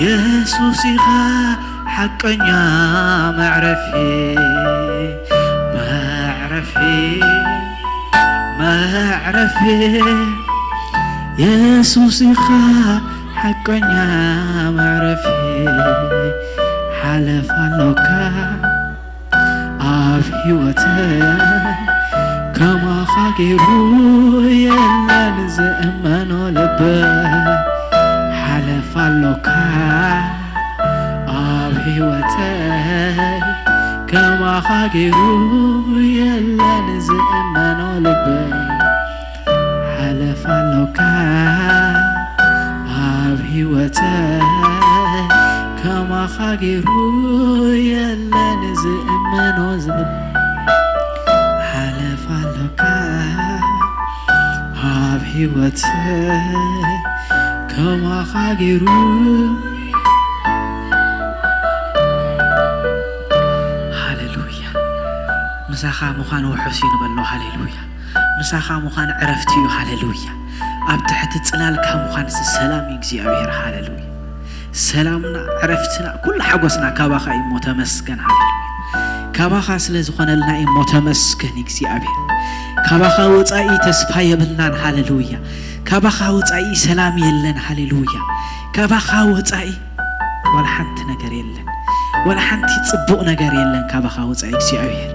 የሱስ ኢኻ ሓቀኛ መዕረፊ፣ መዕረፊ፣ መዕረፊ። የሱስ ኢኻ ሓቀኛ መዕረፊ፣ ሓለፋ ኣሎካ ኣብ ህይወተይ። ከማኻ ገይሩ የለን ዝእመኖ ልበይ፣ ሓለፋ ኣሎካ ኣብ ህይወተይ። ከማኻ ገይሩ የለን ዝእመኖ ልበይ፣ ሓለፋ ኣሎካ ኣብ ህይወተይ። ከማኻ ገይሩ የለን ዝእመኖ ዝብል፣ ሓለፋ ኣሎካ ኣብ ህይወተይ። ከማኻ ገይሩ። ሃሌሉያ። ምሳኻ ምዃን ውሑስ እዩ ንበሎ። ሃሌሉያ። ምሳኻ ምዃን ዕረፍቲ እዩ። ሃሌሉያ። ኣብ ትሕቲ ጽላልካ ምዃን ሰላም እዩ እግዚኣብሔር። ሃሌሉያ። ሰላምና፣ ዕረፍትና፣ ኩሉ ሓጎስና ካባኻ እዩ እሞ ተመስገን። ሃሌሉያ። ካባኻ ስለ ዝኾነልና እዩ እሞ ተመስገን እግዚኣብሔር። ካባኻ ወጻኢ ተስፋ የብልናን። ሃሌሉያ። ካባኻ ወጻኢ ሰላም የለን። ሃሌሉያ። ካባኻ ወጻኢ ዋላ ሓንቲ ነገር የለን። ዋላ ሓንቲ ጽቡቕ ነገር የለን ካባኻ ወጻኢ እግዚኣብሔር።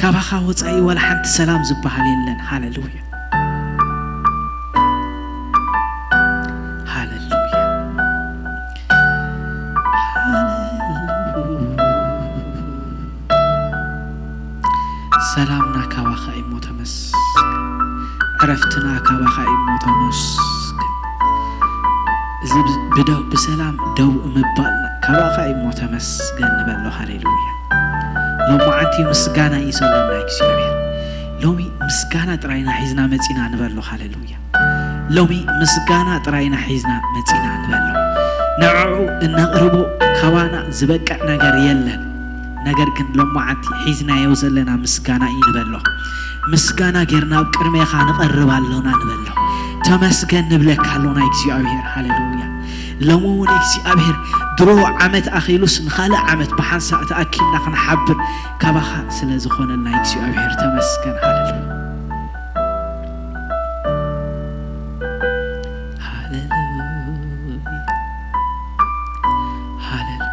ካባኻ ወጻኢ ዋላ ሓንቲ ሰላም ዝበሃል የለን። ሃሌሉያ። ሃሌሉያ። ሃሌሉያ። ሰላምና ካባኻ እሞ ተመስገን። ዕረፍትና ካባኻ እሞ ተመስገን። እዚ ብ-፣ ብደው-፣ ብሰላም ደው ምባልና ካባኻ እሞ ተመስገን ንበሎ። ሃሌሉያ። ሎማዓንቲ ምስጋና እዩ ዘለና እግዚኣብሔር። ሎሚ ምስጋና ጥራይና ሒዝና መጺና ንበሎ። ሃሌሉያ። ሎሚ ምስጋና ጥራይና ሒዝና መጺና ንበሎ። ንዕዑ እነቕርቦ ካባና ዝበቅዕ ነገር የለን። ነገር ግን ሎማዓንቲ ሒዝናዮ ዘለና ምስጋና እዩ ንበሎ። ምስጋና ጌርና ኣብ ቅድሜኻ ንቐርብ ኣሎና ንበሎ። ተመስገን ንብለካ ኣሎና እግዚኣብሔር። ሃሌሉያ። ሎሚ እውን እግዚኣብሔር ድሮ ዓመት ኣኺሉስ ንኻልእ ዓመት ብሓንሳእ ተኣኪብና ክንሓብር ካባኻ ስለ ዝኾነልና እግዚኣብሔር ተመስገን። ሃሌሉያ። ሃሌሉያ። ሃሌሉያ።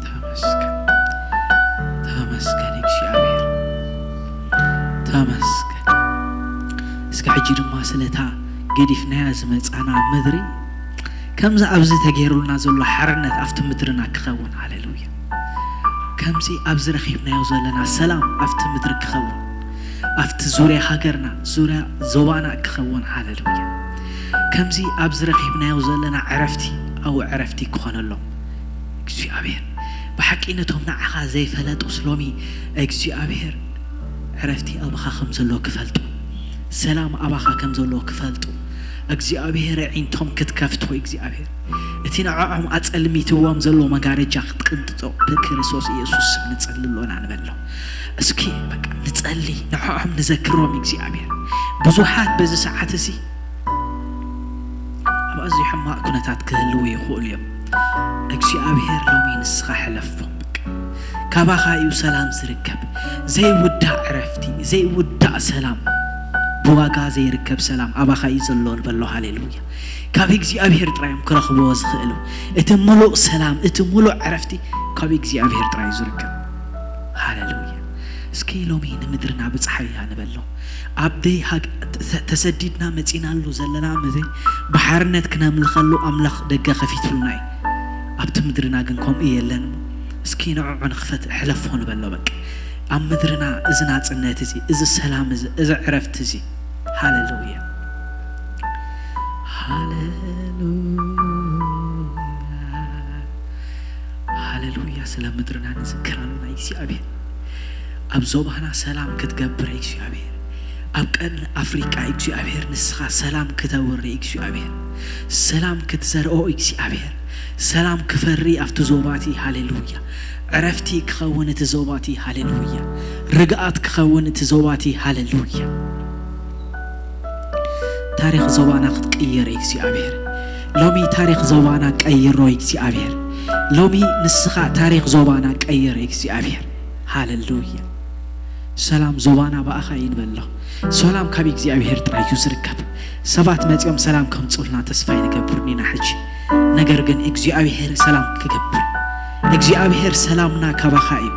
ተመስገን። ተመስገን እግዚኣብሔር። ተመስገን። እስከ ሕጂ ድማ ስለታ ገዲፍናያ ዝመጻና ምድሪ ከምዚ ኣብዚ ተገይሩልና ዘሎ ሓርነት ኣብቲ ምድርና ክኸውን። ሃሌሉያ። ከምዚ ኣብዚ ረኺብናዮ ዘለና ሰላም ኣብቲ ምድሪ ክኸውን፣ ኣብቲ ዙርያ ሃገርና፣ ዙርያ ዞባና ክኸውን። ሃሌሉያ። ከምዚ ኣብዚ ረኺብናዮ ዘለና ዕረፍቲ ኣብኡ ዕረፍቲ ክኾነሎም እግዚኣብሔር። ብሓቂ ነቶም ንዓኻ ዘይፈለጡስ ሎሚ እግዚኣብሔር ዕረፍቲ ኣባኻ ከም ዘሎ ክፈልጡ፣ ሰላም ኣባኻ ከም ዘሎ ክፈልጡ፣ እግዚኣብሔር ኣዒንቶም ክትከፍቶ እግዚኣብሔር፣ እቲ ንዕዖም ኣጸልሚትዎም ዘሎ መጋረጃ ክትቅንጥጦ ብክርስቶስ ኢየሱስ ስም ንጸሊ ኣሎና ንበሎ። እስኪ በቃ ንጸሊ፣ ንዕዖም ንዘክሮም እግዚኣብሔር። ብዙሓት በዚ ሰዓት እዚ ኣብ ኣዝዩ ሕማቕ ኩነታት ክህልዉ ይኽእሉ እዮም። እግዚኣብሔር ሎሚ ንስኻ ሕለፎም። በቃ ካባኻ እዩ ሰላም ዝርከብ። ዘይውዳእ ዕረፍቲ፣ ዘይውዳእ ሰላም፣ ብዋጋ ዘይርከብ ሰላም ኣባኻ እዩ ዘሎ ንበሎ። ሃሌሉያ። ካብ እግዚኣብሔር ጥራይ እዮም ክረኽብዎ ዝኽእሉ። እቲ ምሉእ ሰላም፣ እቲ ምሉእ ዕረፍቲ ካብ እግዚኣብሔር ጥራይ እዩ ዝርከብ። ሃሌሉያ። እስኪ ሎሚ ንምድርና ብጽሓያ ንበሎ። ኣብ ደይ ሃግ-፣ ተ-፣ ተሰዲድና መጺናሉ ዘለና ምድሪ ብሓርነት ክነምልኸሉ ኣምላኽ ደገ ከፊቱልና እዩ። ኣብቲ ምድርና ግን ከምኡ የለን። እስኪ ንዕዑ ንኽፈት፣ ሕለፎ ንበሎ በቃ። ኣብ ምድርና እዚ ናጽነት እዚ፣ እዚ ሰላም እዚ፣ እዚ ዕረፍቲ እዚ። ሃሌሉያ። ሃሌሉያ። ሃሌሉያ። ስለ ምድርና ንዝክር ኣሎና እግዚኣብሔር። ኣብ ዞባና ሰላም ክትገብር እግዚኣብሔር። ኣብ ቀርኒ ኣፍሪቃ እግዚኣብሔር ንስኻ ሰላም ክተውሪ እግዚኣብሔር። ሰላም ክትዘርኦ እግዚኣብሔር። ሰላም ክፈሪ ኣብቲ ዞባ እቲ። ሃሌሉያ። ዕረፍቲ ክኸውን እቲ ዞባ እቲ። ሃሌሉያ። ርግኣት ክኸውን እቲ ዞባ እቲ። ሃሌሉያ። ታሪኽ ዞባና ክትቅየር እግዚኣብሔር። ሎሚ ታሪኽ ዞባና ቀይሮ እግዚኣብሔር። ሎሚ ንስኻ ታሪኽ ዞባና ቀይር እግዚኣብሔር። ሃሌሉያ። ሰላም ዞባና ብኣኻ እዩ ንበሎ። ሰላም ካብ እግዚኣብሔር ጥራይ እዩ ዝርከብ። ሰባት መጺኦም ሰላም ከምጽኡልና ተስፋ ይንገብር ኢና ሕጂ። ነገር ግን እግዚኣብሔር ሰላም ክገብር፣ እግዚኣብሔር ሰላምና ካባኻ እዩ።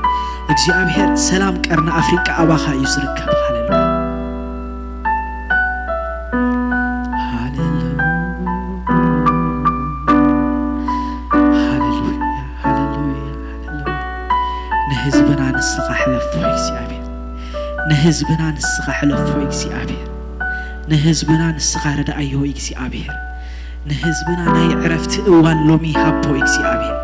እግዚኣብሔር ሰላም ቀርኒ ኣፍሪቃ ኣባኻ እዩ ዝርከብ። ሃሌሉያ። ሃሌሉያ። ሃሌሉያ። ሃሌሉያ። ሃሌሉያ። ንህዝብና ንስኻ ሕለፎ እግዚኣብሔር። ንህዝብና ንስኻ ሕለፎ እግዚኣብሔር። ንህዝብና ንስኻ ረድኣዮ እግዚኣብሔር። ንህዝብና ናይ ዕረፍቲ እዋን ሎሚ ሃቦ እግዚኣብሔር።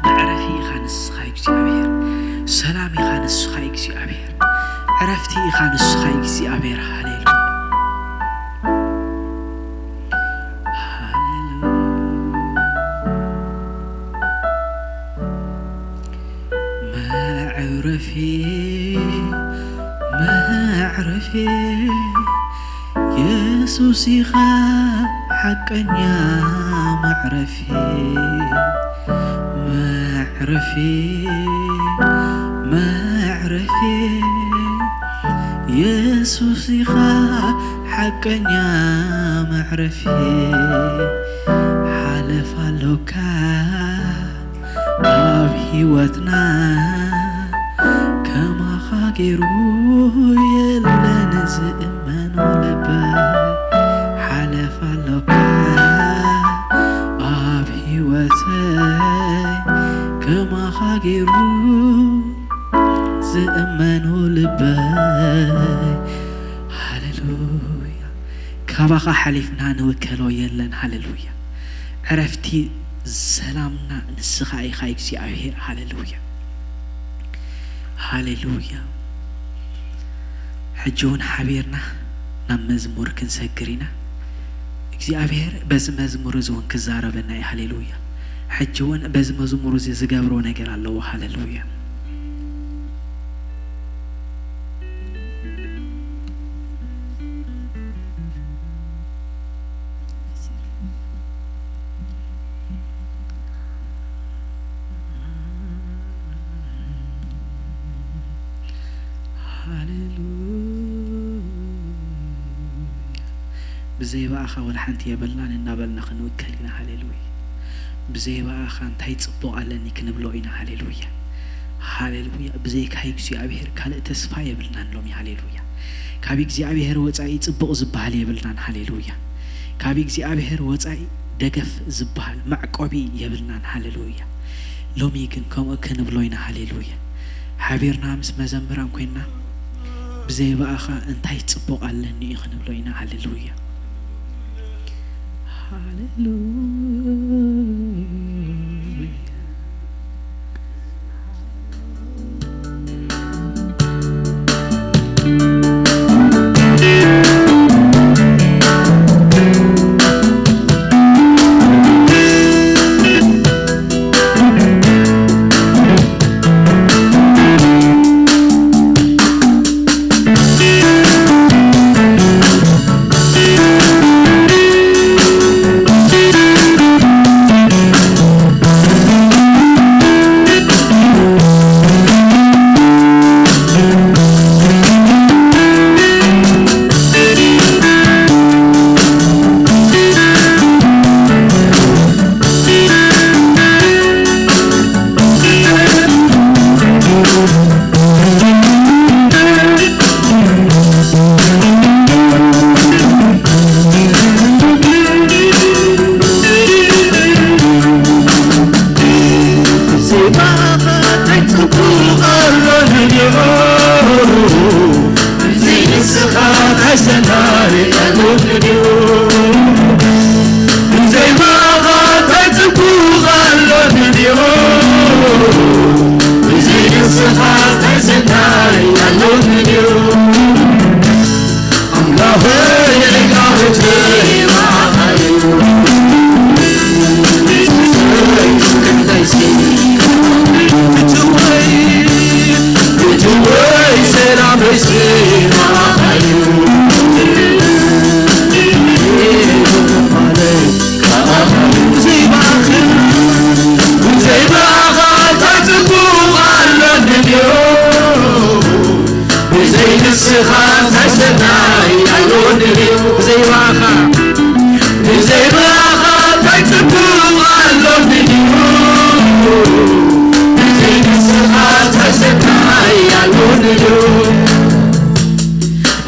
መዕረፊ ኢኻ ንስኻ እግዚኣብሔር። ሰላም ኢኻ ንስኻ እግዚኣብሔር። ዕረፍቲ ኢኻ ንስኻ እግዚኣብሔር። ሃሌሉያ። ሃሌሉያ። መዕረፊ፣ መዕረፊ፣ የሱስ ኢኻ ሓቀኛ መዕረፊ። መዕረፊ፣ መዕረፊ፣ የሱስ ኢኻ ሓቀኛ መዕረፊ። ሓለፍ ኣሎካ ኣብ ህይወትና፣ ከማኻ ገይሩ የለን ዝእመኖ ልበይ። ሓለፍ ኣሎካ ኣብ ህይወተይ፣ ከማኻ ገይሩ ዝእመኖ ልበይ። ሃሌሉያ። ካባኻ ሓሊፍና ንውከሎ የለን። ሃሌሉያ። ዕረፍቲ ሰላምና ንስኻ ኢኻ እግዚኣብሔር። ሃሌሉያ። ሃሌሉያ። ሕጂ እውን ሓቢርና ናብ መዝሙር ክንሰግር ኢና። እግዚኣብሔር በዚ መዝሙር እዚ እውን ክዛረበና እዩ። ሃሌሉያ። ሕጂ እውን በዚ መዝሙር እዚ ዝገብሮ ነገር ኣለዎ። ሃሌሉያ። ሃሌሉያ። ብዘይ ብኣኻ ወላ ሓንቲ የብልናን እናበልና ክንውከል ኢና። ሃሌሉያ። ብዘይ ብኣኻ እንታይ ጽቡቕ ኣለኒ ክንብሎ ኢና። ሃሌሉያ። ሃሌሉያ። ብዘይካ እግዚኣብሔር ካልእ ተስፋ የብልናን ሎሚ። ሃሌሉያ። ካብ እግዚኣብሔር ወጻኢ ጽቡቕ ዝበሃል የብልናን። ሃሌሉያ። ካብ እግዚኣብሔር ወጻኢ ደገፍ ዝበሃል መዕቆቢ የብልናን። ሃሌሉያ። ሎሚ ግን ከምኡ ክንብሎ ኢና። ሃሌሉያ። ሓቢርና ምስ መዘምራን ኮይንና ብዘይ ብኣኻ እንታይ ጽቡቕ ኣለኒ እዩ ክንብሎ ኢና። ሃሌሉያ። ሃሌሉያ። ንስኻ እንታይ ሰናይ ኣሎኒ ድዩ? ብዘይ ብኣኻ፣ ብዘይ ብኣኻ እንታይ ጽቡቕ ኣሎኒ ድዩ? ብዘይ ንስኻ እንታይ ሰናይ ኣሎኒ ድዩ?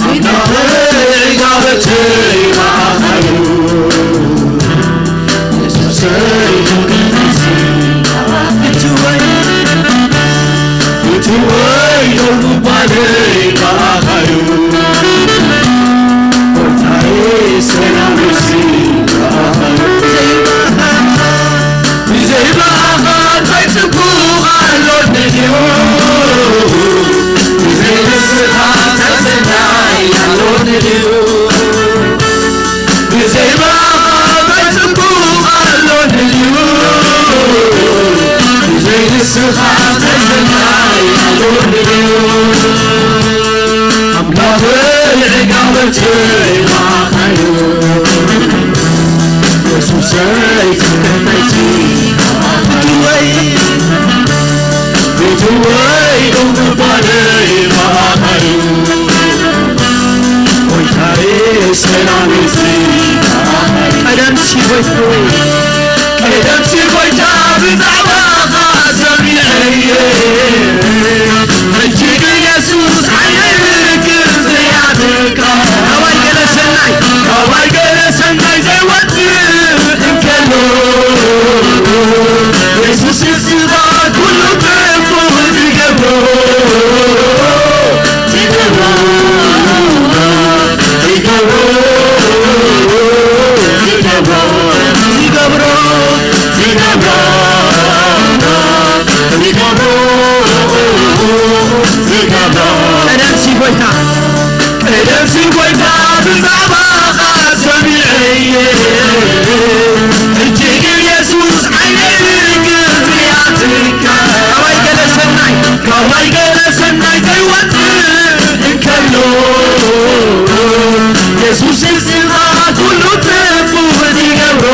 ኣምላኸይ ዕጋበተይ ብኣኻ እዩ። የሱሰይ ፍትወይ፣ ፍትወይ ደው ምባለይ ብኣኻ እዩ። ጎይታዬ ሰላመይሲ ብኣኻ እዩ። ብዘይ ብኣኻ፣ ብዘይ ብኣኻ እንታይ ጽቡቕ ኣሎኒ ድዩ? ብዘይ ንስኻ እንታይ ሰናይ ኣሎኒ ድዩ? ብዘይ ብኣኻ እንታይ ጽቡቕ ኣሎኒ ድዩ? ብዘይ ንስኻ እንታይ ሰናይ ኣሎኒ ድዩ? ኣምላኸይ ዕጋበተይ ብኣኻ እዩ። የሱሰይ ትምክሕተይሲ ፍትወይ፣ ፍትወይ ደው ምባለይ ብኣኻ እዩ። ጎይታዬ ሰላመይሲ ብኣኻ እዩ። ቀደምሲ ጎይታዬ፣ ቀደምሲ ጎይታ ብዛዕባኻ ሰሚዐ እየ። ሕጂ ግን የሱስ ዓይነይ ርክብ ዘያትካ። ካባይ ገለ ሰናይ፣ ካባይ ገለ ሰናይ ዘይወጽእ እንከሎ፣ የሱስ ንስኻ ኩሉ ጽቡቕ ትገብሮ። ትገብሮ፣ ትገብሮ፣ ትገብሮ፣ ትገብሮ፣ ትገብሮ፣ ትገብሮ፣ ትገብሮ። ቀደምሲ ጎይታ፣ ቀደምሲ ጎይታ ብዛዕባኻ ሰሚዐ እየ። ሕጂ ግን የሱስ ዓይነይ ርክብ እያትካ። ካባይ ገለ ሰናይ፣ ካባይ ገለ ሰናይ ዘይወጽእ እንከሎ፣ የሱስ ንስኻ ኩሉ ጽቡቕ ትገብሮ፣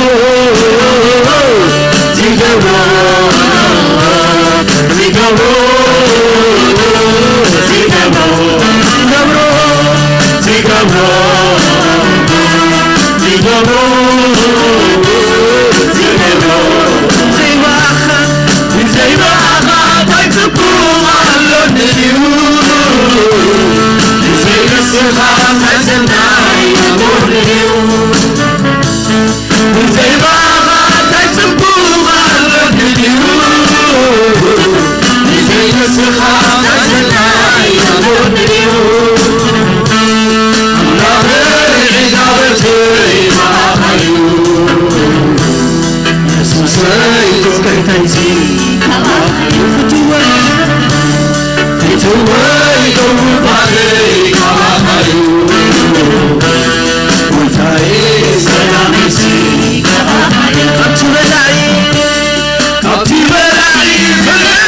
ትገብሮ፣ ትገብሮ፣ ትገብሮ፣ ትገብሮ፣ ትገብሮ፣ ትገብሮ፣ ትገብሮ። ዘይባኻ፣ ዘይባኻ እንታይ ጽቡቕ ኣሎኒ ድዩ? ብዘይ ንስኻ እንታይ ሰናይ ኣሎኒ ድዩ? ብዘይ ብኣኻ እንታይ ጽቡቕ ኣሎኒ ድዩ? ብዘይ ንስኻ እንታይ ሰናይ ኣሎኒ ድዩ? ኣምላኸይ ዕጋበተይ ብኣኻ እዩ። የሱሰይ ትምክሕተይሲ ብኣኻ እዩ። ፍትወይ፣ ፍትወይ ደው ምባለይ ብኣኻ እዩ። ጎይታዬ ሰላመይሲ ብኣኻ እዩ። ካብቲ በላዒ፣ ካብቲ በላዒ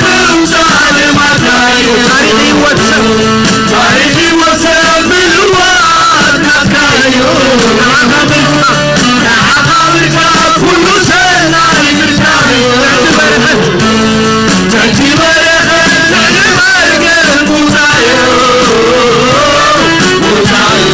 ምምጻእ ልማድና እዩ። ታሪኽ ህይወት ሰብ፣ ታሪኽ ህይወት ሰብ ምልዋጥ ናትካ እዩ። ንዓኻ ምልካ፣ ንዓኻ ምልካ ኩሉ ሰናይ ምልካ እዩ። ትሕቲ በረኸት፣ ትሕቲ በረኸት ልዕሊ መርገም ምውጻእ እዩ። ምውጻእ እዩ።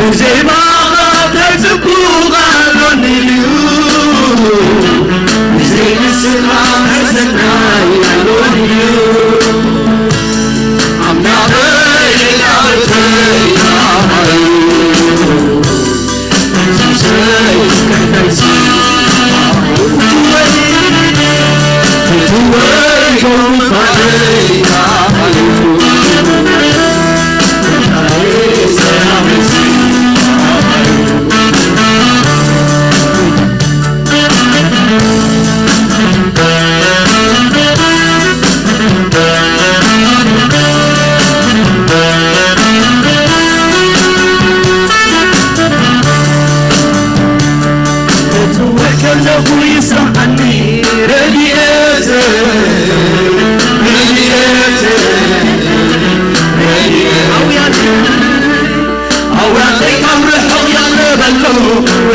ብዘይ ባኻ እንታይ ጽቡቕ ኣሎኒ ድዩ? ብዘይ ንስኻ ሕዘናይ ኣሎኒ ድዩ? ኣምላኸይ ናብተይ ናባዩ። ክጽውዕ ከለኹ ይስምዓኒ ረድኤት፣ ረድኤት፣ ረድኤት። ኣውያተይ፣ ኣውያተይ ካብ ርሑቕ የቕርበሉ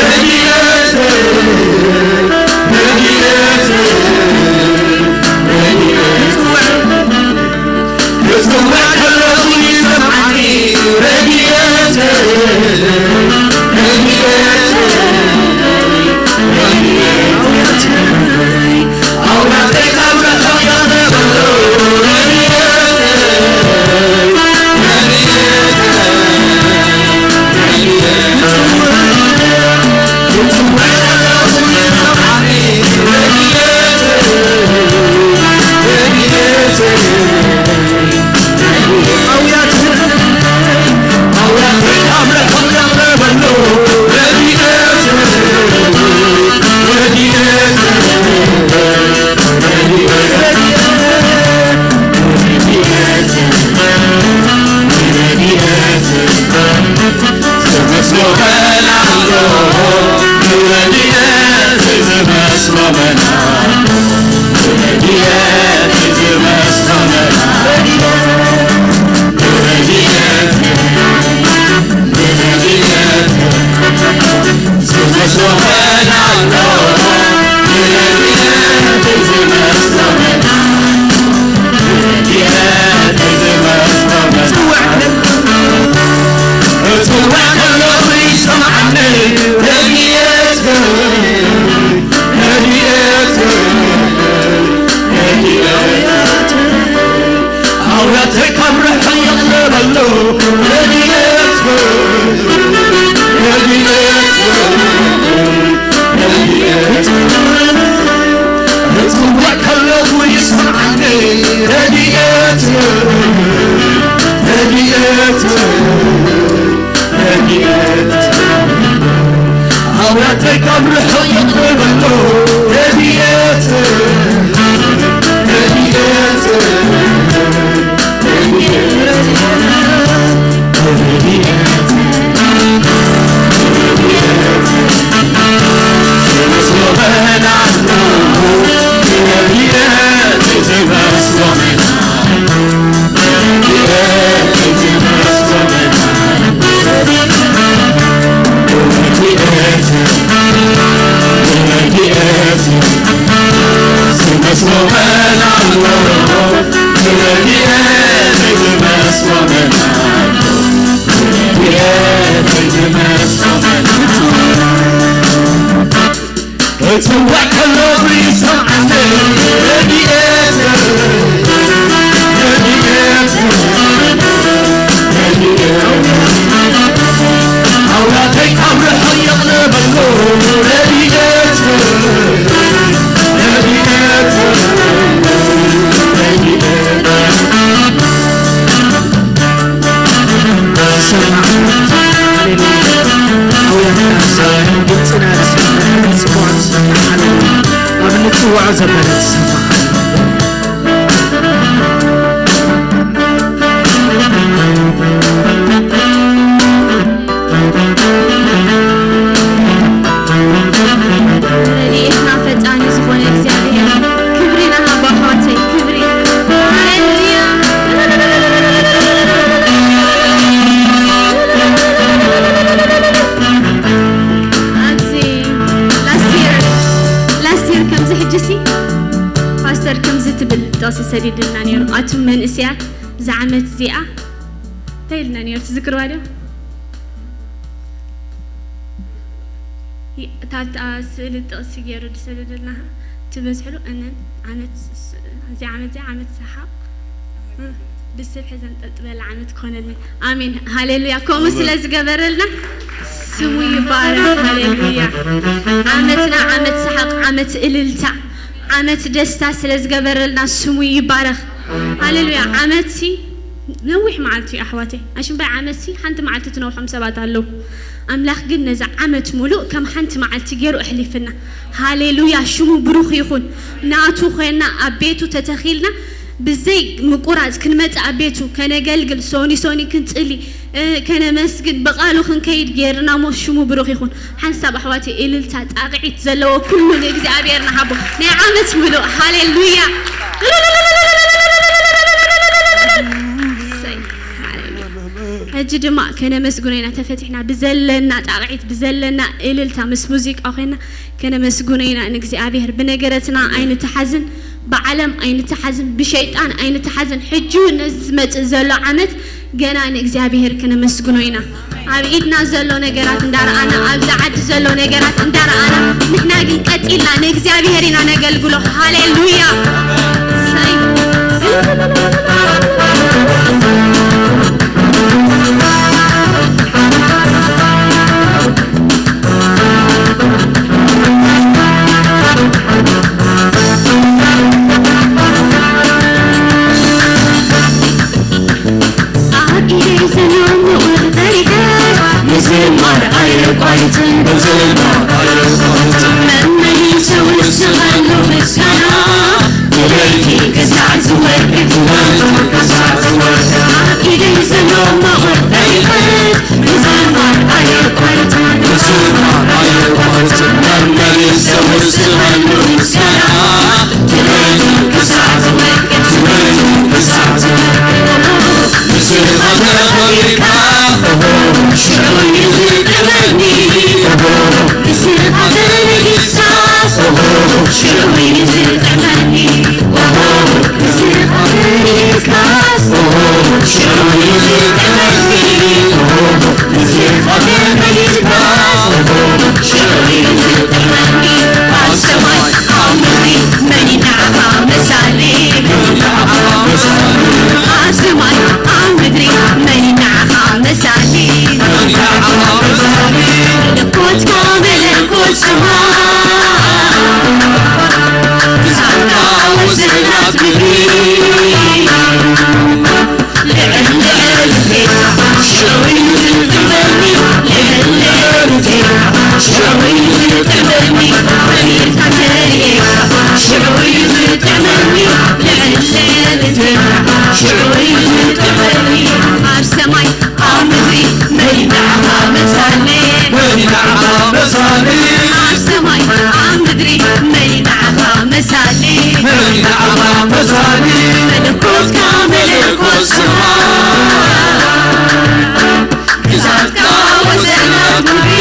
ረድኤት፣ ረድኤት፣ ረድኤት። ኣውያተይ ካብ ርሑቕ የቕርበሉ ረድኤት፣ ረድኤት፣ ረድኤት፣ ረድኤት። ረድኤትና ፈጣሪ ዝኾነ እግዚኣብሔር ክብሪ ንሃቦ ኣሕዋተይ፣ ክብሪ። ሃሌሉያ። ኣብዚ last year፣ last year ከምዚ ሕጂ ሲ ፓስተር ከምዚ ትብል ጥቕሲ ሰዲድልና ነይሩ። ኣቱም መንእሰያት፣ እዛ ዓመት እዚኣ እንታይ ኢልና ነይሩ ትዝክርዋ ዶ? እታ ስእሊ ጥቕሲ ገይሩ ዝሰደደልና ትበዝሕሉ እንን ዓመት ስ- እዚ ዓመት እዚ ዓመት ሰሓቕ ብስብ ሕዘን ጠጥበላ ዓመት ክኾነልና። ኣሜን ሃሌሉያ። ከምኡ ስለ ዝገበረልና ስሙ ይባረክ። ሃሌሉያ። ዓመትና ዓመት ሰሓቕ፣ ዓመት እልልታ፣ ዓመት ደስታ ስለ ዝገበረልና ስሙ ይባረክ። ሃሌሉያ። ዓመትሲ ነዊሕ መዓልቲ እዩ ኣሕዋተይ። ኣሽምባይ ዓመትሲ ሓንቲ መዓልቲ ትነውሖም ሰባት ኣለዉ። ኣምላኽ ግን ነዛ ዓመት ሙሉእ ከም ሓንቲ መዓልቲ ገይሩ ኣሕሊፍና። ሃሌሉያ። ሽሙ ብሩኽ ይኹን። ናቱ ኮይና ኣብ ቤቱ ተተኺልና ብዘይ ምቁራጽ ክንመጽእ ኣብ ቤቱ ከነገልግል፣ ሶኒ ሶኒ ክንጽሊ፣ እ፣ ከነመስግን ብቓሉ ክንከይድ ገይርና እሞ ሽሙ ብሩኽ ይኹን። ሓንሳብ ኣሕዋተይ እልልታ ጣቕዒት ዘለዎ ኩሉ ንእግዚኣብሔር ንሃቦ። ናይ ዓመት ምሉእ ሃሌሉያ። እሰይ፣ ሃሌሉያ። ሕጂ ድማ ከነመስግኖ ኢና ተፈቲሕና ብዘለና ጣቕዒት ብዘለና እልልታ ምስ ሙዚቃ ኮይና ከነመስግኖ ኢና ንእግዚኣብሔር። ብነገረትና ኣይንተሓዝን፣ ብዓለም ኣይንተሓዝን፣ ብሸይጣን ኣይንተሓዝን። ሕጂ እውን ነዚ ዝመጽእ ዘሎ ዓመት ገና ንእግዚኣብሔር ከነመስግኖ ኢና። ኣብ ኢድና ዘሎ ነገራት እንዳረኣና፣ ኣብዚ ዓዲ ዘሎ ነገራት እንዳረኣና፣ ንሕና ግን ቀጢልና ንእግዚኣብሔር ኢና ነገልግሎ። ሃሌሉያ። እሰይ። ኣብ ኢደይ ዘሎ ምቑር ፈሪሐ ምዝማር ኣየቋርጽን፣ ምዝማር ኣየቋርጽን። መመሊሰ ውስኻሉ ምስጋና ብለይቲ ክሳዕ ዝወርድ፣ ብለይቲ ክሳዕ ዝወርድ። ኣብ ኢደይ ዘሎ ምቑር ፈሪሐ ምዝማር ኣየቋርጽን፣ ምዝማር ኣየቋርጽን። መመሊሰ ውስኻሉ ምስጋና ኣብ ሰማይ ኣብ ምድሪ መን እዩ ንዓኻ መሳሊ? ኣብ ሰማይ ኣብ ምድሪ መን እዩ ንዓኻ መሳሊ? መለኮትካ መለኮት ሰማይ፣ ግዛትካ ወሰናት ምድሪ። ኣብ ሰማይ ኣብ ምድሪ መን እዩ ንዓኻ መሳሊ? መን እዩ ንዓኻ መሳሊ? ኣብ ሰማይ ኣብ ምድሪ መን እዩ ንዓኻ መሳሊ? መን እዩ ንዓኻ መሳሊ? መለኮትካ መለኮት ሰማይ፣ ግዛትካ ወሰናት ምድሪ።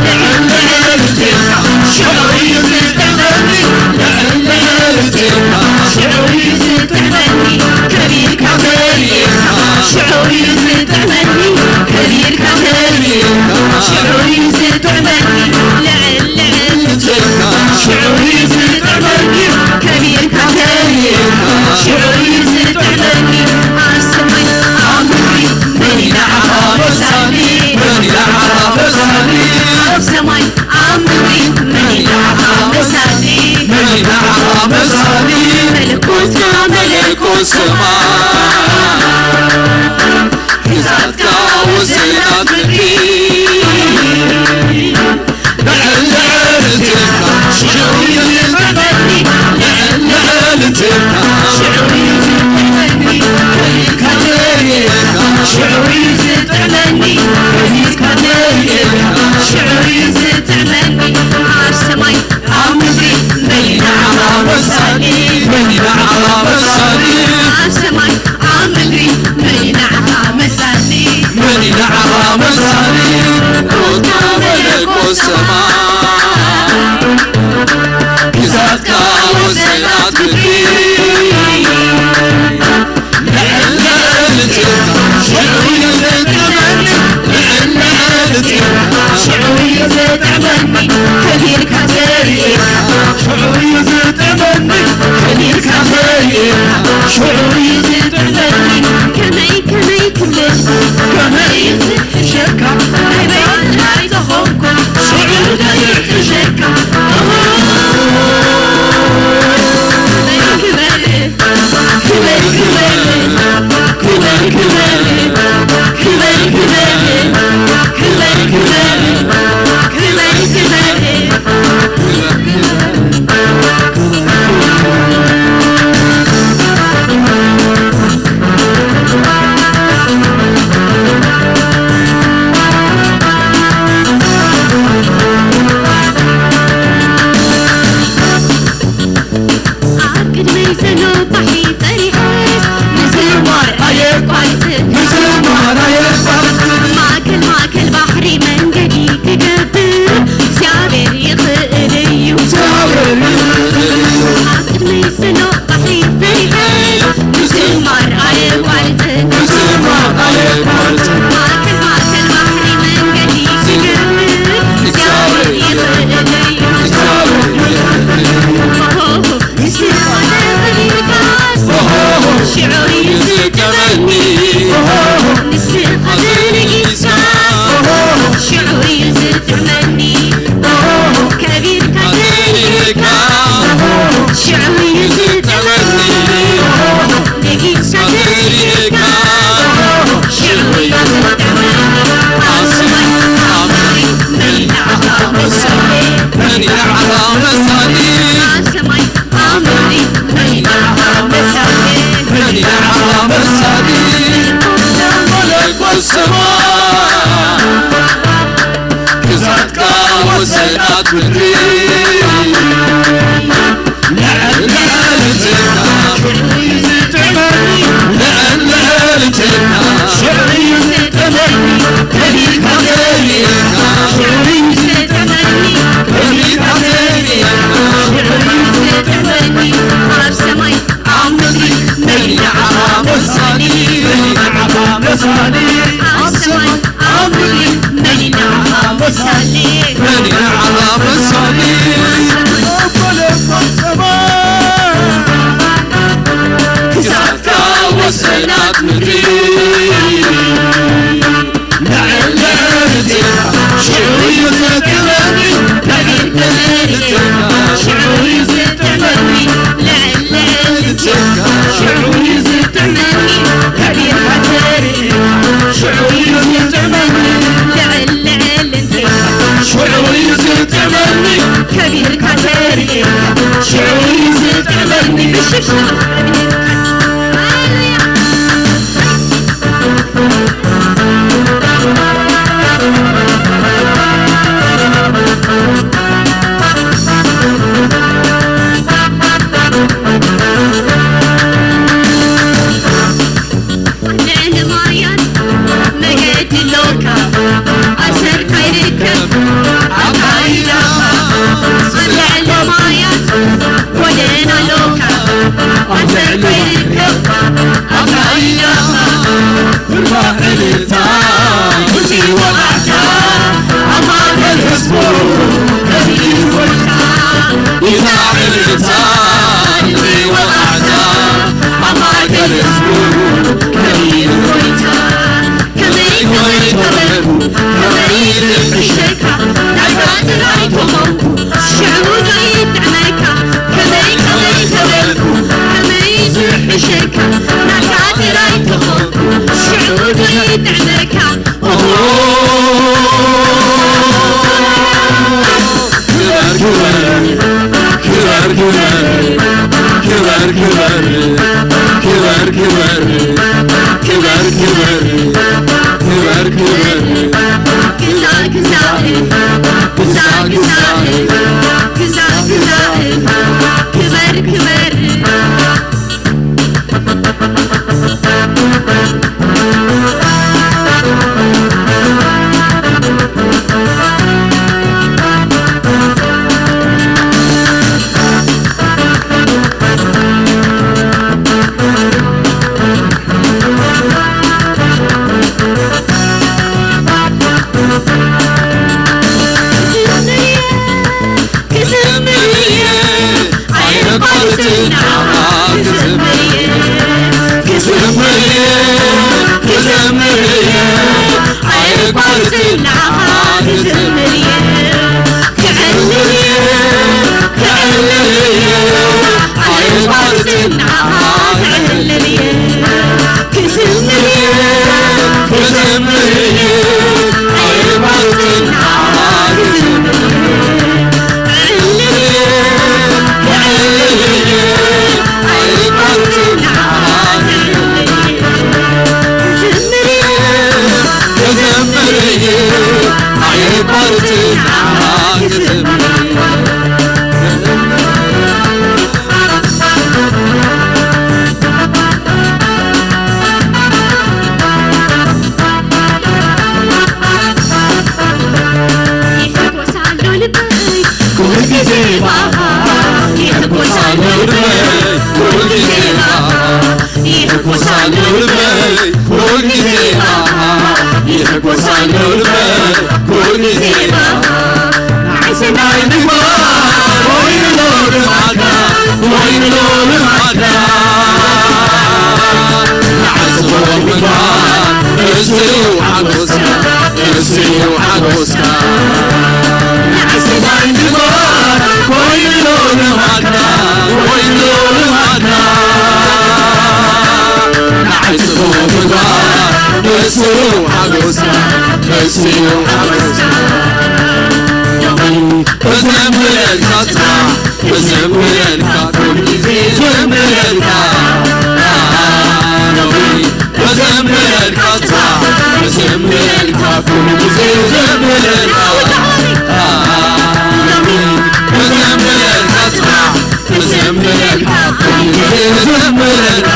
ልዕል ልዕል ትብል፣ ሽዑ እዩ ዝጥዕመኒ። ልዕል ልዕል ትብል፣ ሽዑ እዩ ዝጥዕመኒ። ከቢርካ ተርእየካ፣ ሽዑ እዩ ዝጥዕመኒ። ከቢርካ ተርእየካ፣ ሽዑ እዩ ዝጥዕመኒ። ልዕል ልዕል ትብል፣ ሽዑ እዩ ዝጥዕመኒ። ከቢርካ ተርእየካ፣ ሽዑ እዩ ዝጥዕመኒ። ኣብ ሰማይ ኣብ ምድሪ መን እዩ ንዓኻ መሳሊ? መን እዩ ንዓኻ መሳሊ? ኣብ ሰማይ ኣብ ምድሪ መን እዩ ንዓኻ መሳሊ? መን እዩ ንዓኻ መሳሊ? መለኮትካ መለኮት ሰማይ፣ ግዛትካ ወሰናት ምድሪ። ልዕል ልዕል ትብል፣ ሽዑ እዩ ዝጥዕመኒ። ልዕል ልዕል ትብል፣ ሽዑ እዩ ዝጥዕመኒ። ከቢርካ ተርእየካ፣ ሽዑ እዩ ዝጥዕመኒ። ከቢርካ ተርእየካ፣ ሽዑ እዩ ዝጥዕመኒ። ኣብ ሰማይ ኣብ ምድሪ መን እዩ ንዓኻ መሳሊ? መን እዩ ንዓኻ መሳሊ? ኣብ ሰማይ ኣብ ምድሪ መን እዩ ንዓኻ መሳሊ? መን እዩ ንዓኻ መሳሊ? መለኮትካ መለኮት ሰማይ፣ ግዛትካ ወሰናት ምድሪ። ልዕል ልዕል ትብል፣ ሽዑ እዩ ዝጥዕመኒ። ልዕል ልዕል ትብል፣ ዝጥዕመኒ ከቢርካ ዘርእየካ ሽዑ እዩ ዝጥዕመኒ ከቢርካ ዘርእየካ ሽዑ እዩ ዝጥዕመኒ ከመይ ከመይ ክብል ከመይ እዩ ዝሕሸካ ከመይ ጥራይ ተኾንኩ ሽዑ ከይሕሸካ ከመይ ክበል ኣብ ቅድመይ ዘሎ ባሕሪ ፈሪሐስ ምዝማር ኣየቋርጽን ምዝማር ኣየቋርጽን ማእከል ማእከል ባሕሪ መንገዲ ክገብር እግዚኣብሔር ይኽእል እዩ እግዚኣብሔር ይኽእል እዩ ኣብ ቅድመይ ዘሎ ባሕሪ ፈሪሐስ ምዝማር ኣየቋርጽን ምዝማር ኣየቋርጽን ማእከል ማእከል ባሕሪ መንገዲ ክገብር እግዚኣብሔር ይኽእል እዩ እግዚኣብሔር ይኽእል እዩ ሽዑ እዩ ዝጥዕመኒ ንስኻ ተነጊስካ ሽዑ እዩ ዝጥዕመኒ ከቢርካ ተሪእካ ሽዑ እዩ ዝጥዕመኒ ነጊስካ ተሪእካ ሽዑ እዩ ዝጥዕመኒ ኣብ ሰማይ ኣብ መሬት መን እዩ ንዓኻ መሳሊ መን እዩ ንዓኻ መሳሊ ኣብ ሰማይ ኣምሪ መን እዩ ንዓኻ መሳሊ መን እዩ ንዓኻ መሳሊ መለኮት ሰማይ ግዛትካ ወሰናት ምድሪ ልዕል ልዕል ትብላ ሽዑ እዩ ዝጥዕመኒ ልዕል ልዕል ትብላ ሽዑ እዩ ዝጥዕመኒ ከቢድካ ተሪእካ ሽዑ እዩ ዝጥዕመኒ ከቢድካ ተሪእካ ሽዑ እዩ ዝጥዕመኒ ኣብ ሰማይ ኣብ ምድሪ መን እዩ ንዓኻ መሳሊ መን እዩ ንዓኻ መሳሊ ኣብ ሰማይ ኣብ ምድሪ መን እዩ ንዓኻ መሳሊ መን እዩ ንዓኻ መሳሊ ኣብ መለኮት ሰማይ ግዛትካ ወሰናት ምድሪ ልዕል ልዕል ትብላ ሽዑ እዩ ዝጥዕመኒ ልዕል ልዕል ትብላ ሽዑ እዩ ዝጥዕመኒ ልዕል ልዕል ትብላ ሽዑ እዩ ዝጥዕመኒ ከቢርካ ተሪእካ ሽዑ እዩ ዝጥዕመኒ ልዕል ልዕል ትብላ ሽዑ እዩ ዝጥዕመኒ ከቢርካ ተሪእካ ሽዑ እዩ ዝጥዕመኒ ብሽብሽብ ሃሌሉያ ልዕሊ ማያት መገዲ ኣሎካ ኣሰርካ ይርከብ ኣካይዳኻ ኣብ ልዕሊ ማያት ጎደና ኣሎካ ኣሰርካ ይርከብ ኣካይዳኻ ግርማ ዕልልታ እቲ ወቓዕታ ኣብ ማእከል ህዝቡ ከቢድ ጎይታ ግርማ ዕልልታ እቲ ወቓዕታ ኣብ ማእከል ህዝቡ ከቢድ ጎይታ ከመይ ከመይ ተበልኩ ከመይ ዝሕሸካ ናይካ ጥራይ ተኾንኩ ሽዑ ዶ ይጥዕመካ ከመይ ከመይ ተበልኩ ከመይ ዝሕሸካ ናይካ ጥራይ ተኾንኩ ሽዑ ዶ ይጥዕመካ ኦሆ ክበር ክበር ክበር ክበር ክበር ክበር ክበር ክበር ክበር ክበር ክበር ክበር ግዛእ ግዛእ ግዛእ ግዛእ ግዛእ ግዛእ ክበር ክበር ጎሳሉ ልበ ኩሉ ዜማ ንዓይ ሰናይ ምግባር ኮይኑ ሎ ልማዳ ኮይኑ ሎ ልማዳ ንዓይ ጽቡቕ ምግባር እሱ እዩ ሓጎስካ እሱ እዩ ሓጎስካ ንዓይ ሰናይ ምግባር ኮይኑ ሎ ልማዳ ኮይኑ ሎ ልማዳ ንዓይ ጽቡቕ ምግባር እሱ ሓጎስካ እሱ ሓጎስካ እዘምረልካ ጽባሕ እዘምረልካ ኩሉ ግዜ እዘምረልካ እዘምረልካ ጽባሕ እዘምረልካ ኩሉ ግዜ እዘምረልካ እዘምረልካ ጽባሕ እዘምረልካ እዘምረልካ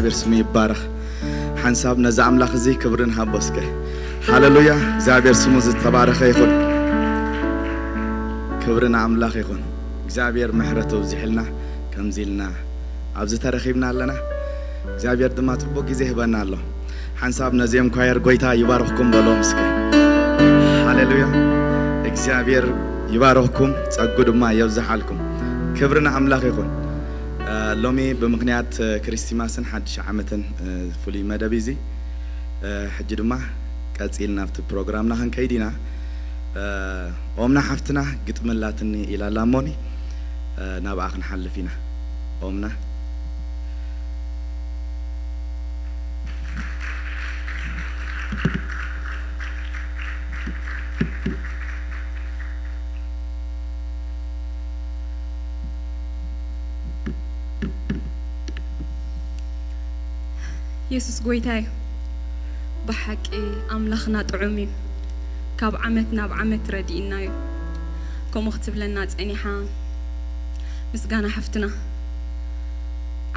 እግዚኣብሔር ስሙ ይባረኽ። ሓንሳብ ነዚ ኣምላኽ እዚ ክብሪ ንሃቦ እስከ። ሃሌሉያ። እግዚኣብሔር ስሙ ዝተባረኸ ይኹን። ክብሪ ንኣምላኽ ይኹን። እግዚኣብሔር ምሕረቱ ኣብዚሕልና ከምዚ ኢልና ኣብዚ ተረኺብና ኣለና። እግዚኣብሔር ድማ ጽቡቕ ግዜ ይህበና ኣሎ። ሓንሳብ ነዚኦም ኳየር ጎይታ ይባርኽኩም በሎም እስከ። ሃሌሉያ። እግዚኣብሔር ይባርኽኩም፣ ጸጉ ድማ የብዝሓልኩም። ክብሪ ንኣምላኽ ይኹን። እ፣ ሎሚ ብምኽንያት፣ እ፣ ክሪስቲማስን ሓድሽ ዓመትን፣ እ፣ ፍሉይ መደብ እዩ እዚ። እ፣ ሕጂ ድማ ቀጺልና ኣብቲ ፕሮግራምና ክንከይድ ኢና። እ፣ ኦምና ሓፍትና ግጥሚ ኣላትኒ ኢላ ኣላ እሞኒ፣ እ፣ ናብኣ ክንሓልፍ ኢና። ኦምና። የሱስ ጎይታ እዩ። ብሓቂ ኣምላኽና ጥዑም እዩ። ካብ ዓመት ናብ ዓመት ረዲእና እዩ። ከምኡ ክትብለና ጸኒሓ ምስጋና ሓፍትና።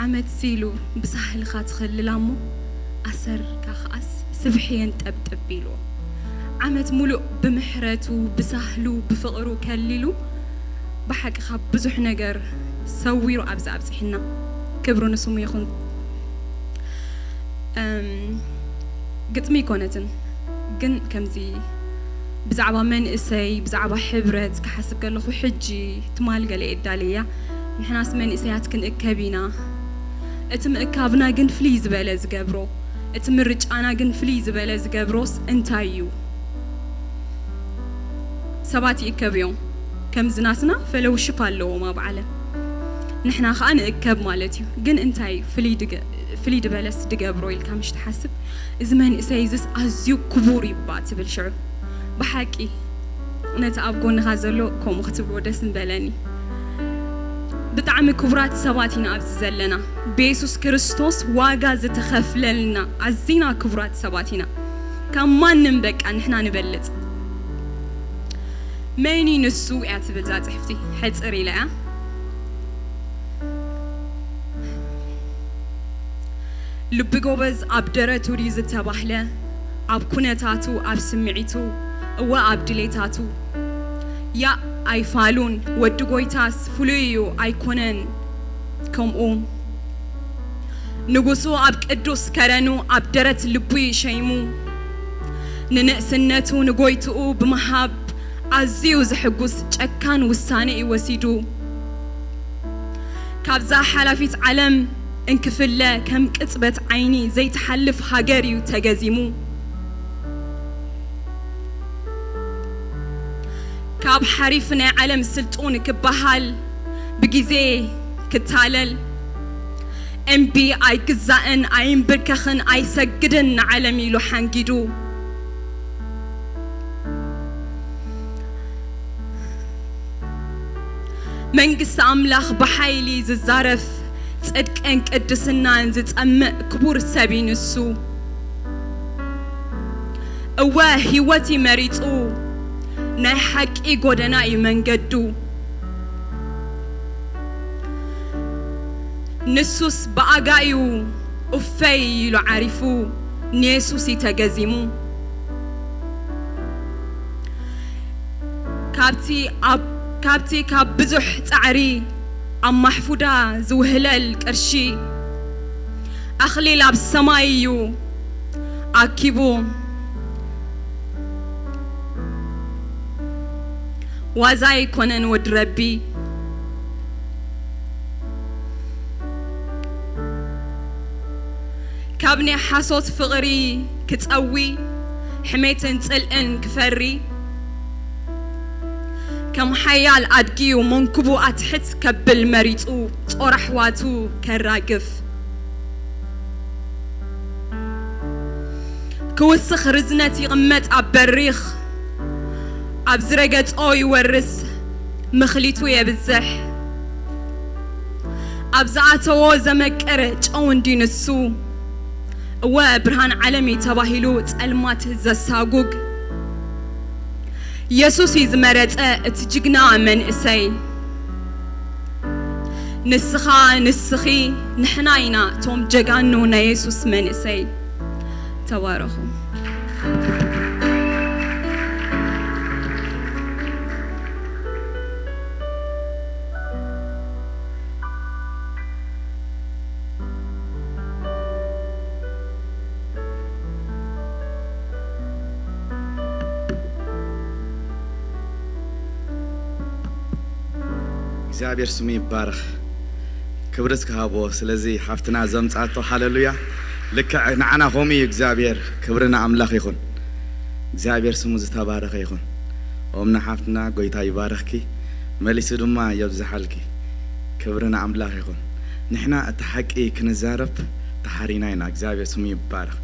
ዓመት ሲሉ ብሳህልኻ ትኸልላ እሞ ኣሰርካ ከኣስ ስብሒ የንጠብጥብ ኢልዎ። ዓመት ሙሉእ ብምሕረቱ ብሳህሉ ብፍቕሩ ከሊሉ ብሓቂ ካብ ብዙሕ ነገር ሰዊሩ ኣብዚ ኣብፂሕና። ክብሩ ንስሙ ይኹን። እም፣ ግጥሚ ኣይኮነትን ግን ከምዚ ብዛዕባ መንእሰይ ብዛዕባ ሕብረት ክሓስብ ከለኹ ሕጂ ትማል ገለ የዳልያ ንሕናስ መንእሰያት ክንእከብ ኢና። እቲ ምእካብና ግን ፍልይ ዝበለ ዝገብሮ እቲ ምርጫና ግን ፍልይ ዝበለ ዝገብሮስ እንታይ እዩ? ሰባት ይእከብ እዮም ከምዚ ናትና ፈለውሽፕ ኣለዎም ኣብ ዓለም ንሕና ከዓ ንእከብ ማለት እዩ ግን እንታይ ፍልይ ዝበለስ ድገብሮ ኢልካ ምሽ ትሓስብ እዚ መንእሰይ እዝስ ኣዝዩ ክቡር ይባ ትብል ሽዑ ብሓቂ ነቲ ኣብ ጎንኻ ዘሎ ከምኡ ክትብልዎ ደስ ምበለኒ ብጣዕሚ ክቡራት ሰባት ኢና ኣብዚ ዘለና ብየሱስ ክርስቶስ ዋጋ ዝተኸፍለልና ኣዚና ክቡራት ሰባት ኢና ካብ ማንም በቃ ንሕና ንበልፅ መን እዩ ንሱ እያ ትብል እዛ ፅሕፍቲ ሕፅር ኢላ እያ ልቢ ጎበዝ ኣብ ደረቱ ድዩ ዝተባህለ ኣብ ኩነታቱ ኣብ ስምዒቱ እወ ኣብ ድሌታቱ ያእ ኣይፋሉን ወዲ ጎይታስ ፍሉይ እዩ ኣይኮነን ከምኡ ንጉሱ ኣብ ቅዱስ ከረኑ ኣብ ደረት ልቡ ይሸይሙ ንንእስነቱ ንጎይትኡ ብምሃብ ኣዝዩ ዘሕጉስ ጨካን ውሳነ እዩ ወሲዱ ካብዛ ሓላፊት ዓለም እንክፍለ ከም ቅጽበት ዓይኒ ዘይትሓልፍ ሃገር እዩ ተገዚሙ ካብ ሓሪፍ ናይ ዓለም ስልጡን ክበሃል ብግዜ ክታለል እምቢ ኣይግዛእን ኣይንብርከኽን ኣይሰግድን ንዓለም ኢሉ ሓንጊዱ መንግስቲ ኣምላኽ ብሓይሊ ዝዛረፍ ጽድቅን ቅድስናን ዝጸምእ ክቡር ሰብ እዩ ንሱ እወ ህይወት እዩ መሪጹ ናይ ሓቂ ጎደና እዩ መንገዱ ንሱስ ብኣጋዩ ኡፈይ ኢሉ ዓሪፉ ንየሱስ እዩ ተገዚሙ ካብቲ ካብ ብዙሕ ጻዕሪ ኣብ ማሕፉዳ ዝውህለል ቅርሺ ኣኽሊል ኣብ ሰማይ እዩ ኣኪቡ ዋዛ ኣይኮነን ወዲ ረቢ ካብ ናይ ሓሶት ፍቕሪ ክጸዊ ሕሜትን ጽልእን ክፈሪ ከም ሓያል ኣድጊዩ መንኩቡ ኣትሕት ከብል መሪጹ ጾር ኣሕዋቱ ከራግፍ ክውስኽ ርዝነት ይቕመጥ ኣብ በሪኽ ኣብ ዝረገጾ ይወርስ ምኽሊቱ የብዝሕ ኣብ ዝኣተዎ ዘመቅር ጨው እንዲ ንሱ እወ ብርሃን ዓለም እዩ ተባሂሉ ጸልማት ዘሳጉግ የሱስ እዩ ዝመረጸ እቲ ጅግና መንእሰይ ንስኻ ንስኺ ንሕና ኢና እቶም ጀጋኑ ናይ የሱስ መንእሰይ ተባረኹ እግዚኣብሔር ስሙ ይባረኽ። ክብሪ እስኪ ሃቦ። ስለዚ ሓፍትና ዘምጻቶ፣ ሃሌሉያ። ልክዕ ንዓና ከምኡ እዩ እግዚኣብሔር። ክብሪ ንኣምላኽ ይኹን። እግዚኣብሔር ስሙ ዝተባረኸ ይኹን። ኦምና ሓፍትና፣ ጎይታ ይባረኽኪ፣ መሊሱ ድማ የብዝሓልኪ። ክብሪ ንኣምላኽ ይኹን። ንሕና እቲ ሓቂ ክንዛረብ ተሓሪና ኢና። እግዚኣብሔር ስሙ ይባረኽ።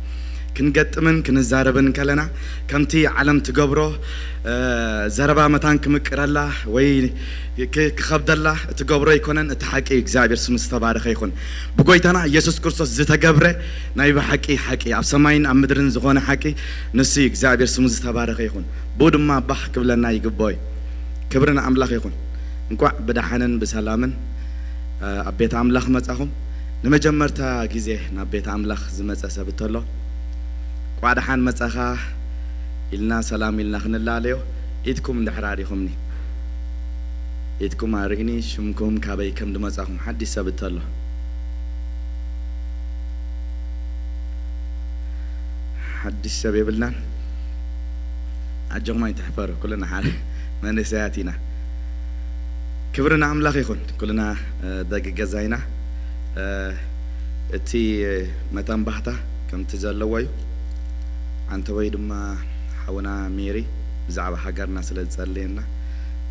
ክንገጥምን ክንዛረብን ከለና ከምቲ ዓለም ትገብሮ፣ እ፣ ዘረባ መታን ክምቅረላ ወይ ክ-፣ ክኸብደላ እትገብሮ ኣይኮነን። እቲ ሓቂ እዩ። እግዚኣብሔር ስሙ ዝተባረኸ ይኹን። ብጎይታና ኢየሱስ ክርስቶስ ዝተገብረ ናይ ብሓቂ ሓቂ፣ ኣብ ሰማይን ኣብ ምድርን ዝኾነ ሓቂ ንሱ እዩ። እግዚኣብሔር ስሙ ዝተባረኸ ይኹን። ብኡ ድማ ባህ ክብለና ይግብኦ እዩ። ክብሪ ንኣምላኽ ይኹን። እንቋዕ ብደሓንን ብሰላምን፣ እ፣ ኣብ ቤት ኣምላኽ መጻኹም። ንመጀመርታ ግዜ ናብ ቤት ኣምላኽ ዝመጸ ሰብ እንተሎ፣ "እንቋዕ ደሓን መጻኻ" ኢልና ሰላም ኢልና ክንላለዮ፣ ኢድኩም እንድሕር ኣሪኹምኒ፣ ኢድኩም ኣርእኒ፣ ሽምኩም፣ ካበይ ከም ዝመጻኹም፣ ሓድሽ ሰብ እንተሎ። ሓድሽ ሰብ የብልናን። ኣጆኹም ኣይትሕፈሩ፣ ኩልና ሓደ መንእሰያት ኢና። ክብሪ ንኣምላኽ ይኹን። ኩልና፣ እ፣ ደቂ ገዛ ኢና። እ፣ እቲ መተንባህታ ከምቲ ዘለዎ እዩ። ኣንተ ወይ ድማ ሓውና ሜሪ ብዛዕባ ሃገርና ስለ ዝጸለየና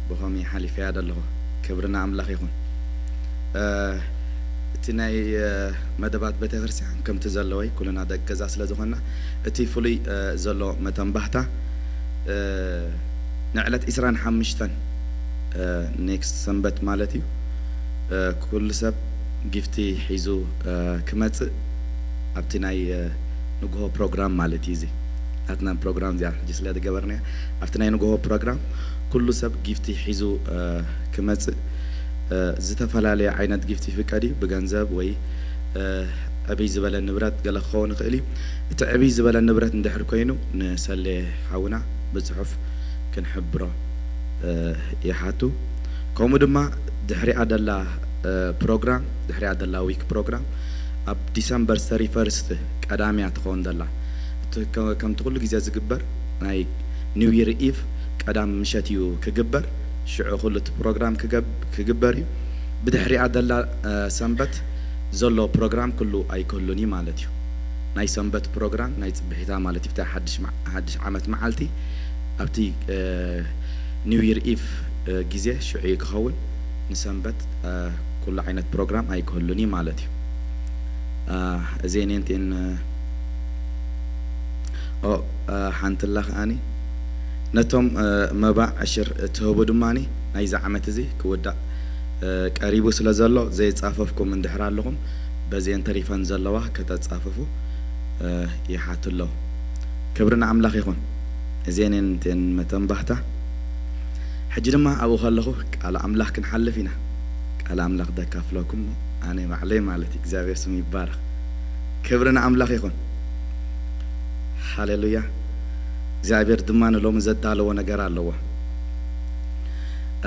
ብኸምኡ ሓሊፈያ ዘለኹ። ክብሪ ንኣምላኽ ይኹን። እ፣ እቲ ናይ፣ እ፣ መደባት ቤተክርስትያን ከምቲ ዘለዎ እዩ። ኩልና ደቂ ገዛ ስለ ዝኾንና እቲ ፍሉይ፣ እ፣ ዘሎ መተንባህታ፣ እ፣ ንዕለት ዕስራን ሓሙሽተን፣ እ፣ ኔክስት ሰንበት ማለት እዩ። እ፣ ኩሉ ሰብ ጊፍቲ ሒዙ፣ እ፣ ክመጽእ ኣብቲ ናይ፣ እ፣ ንግሆ ፕሮግራም ማለት እዩ። እዚ ናትና ፕሮግራም እዚኣ ሕጂ ስለ ዝገበርናያ፣ ኣብቲ ናይ ንግሆ ፕሮግራም ኩሉ ሰብ ጊፍቲ ሒዙ፣ እ፣ ክመጽእ፣ እ፣ ዝተፈላለየ ዓይነት ጊፍቲ ይፍቀድ እዩ። ብገንዘብ ወይ፣ እ፣ ዕብይ ዝበለ ንብረት ገለ ክኸውን ይኽእል እዩ። እቲ ዕብይ ዝበለ ንብረት እንድሕር ኮይኑ ንሰሌ ሓውና ብጽሑፍ ክንሕብሮ፣ እ፣ ይሓቱ። ከምኡ ድማ ድሕሪኣ ደላ፣ እ፣ ፕሮግራም፣ ድሕሪኣ ደላ ዊክ ፕሮግራም ኣብ ዲሰምበር ሰርቲ ፈርስት ቀዳም እያ ትኸውን ደላ። እቲ ከ-፣ ከምቲ ኩሉ ግዜ ዝግበር ናይ ኒው ይር ኢቭ ቀዳም ምሸት እዩ ክግበር። ሽዑ ኩሉ እቲ ፕሮግራም ክገብ-፣ ክግበር እዩ። ብድሕሪኣ ደላ፣ እ፣ ሰንበት ዘሎ ፕሮግራም ኩሉ ኣይክህሉን እዩ ማለት እዩ። ናይ ሰንበት ፕሮግራም ናይ ጽብሒታ ማለት እዩ። ብታ ሓድሽ መዓ-፣ ሓድሽ ዓመት መዓልቲ ኣብቲ፣ እ፣ ኒው ይር ኢቭ፣ እ፣ ግዜ ሽዑ እዩ ክኸውን። ንሰንበት፣ እ፣ ኩሉ ዓይነት ፕሮግራም ኣይክህሉን እዩ ማለት እዩ። እ፣ እዚኤን እየን እቲኤን፣ እ፣ ኦ፣ እ፣ ሓንቲ ኣላ ከኣኒ ነቶም፣ እ፣ መባዕ ዕሽር እትህቡ ድማኒ ናይዚ ዓመት እዚ ክውዳእ፣ እ፣ ቀሪቡ ስለ ዘሎ ዘይጻፈፍኩም እንድሕር ኣለኹም በዚኤን ተሪፈን ዘለዋ ከተጻፍፉ፣ እ፣ ይሓቱ ኣለዉ። ክብሪ ንኣምላኽ ይኹን። እዚኤን እየን እቲኤን መተንባህታ። ሕጂ ድማ ኣብኡ ከለኹ ቃል ኣምላኽ ክንሓልፍ ኢና። ቃል ኣምላኽ ደካፍለኩም ኣነ ባዕለይ ማለት እዩ። እግዚኣብሔር ስሙ ይባረኽ። ክብሪ ንኣምላኽ ይኹን። ሃሌሉያ። እግዚኣብሔር ድማ ንሎሚ ዘዳለዎ ነገር ኣለዎ።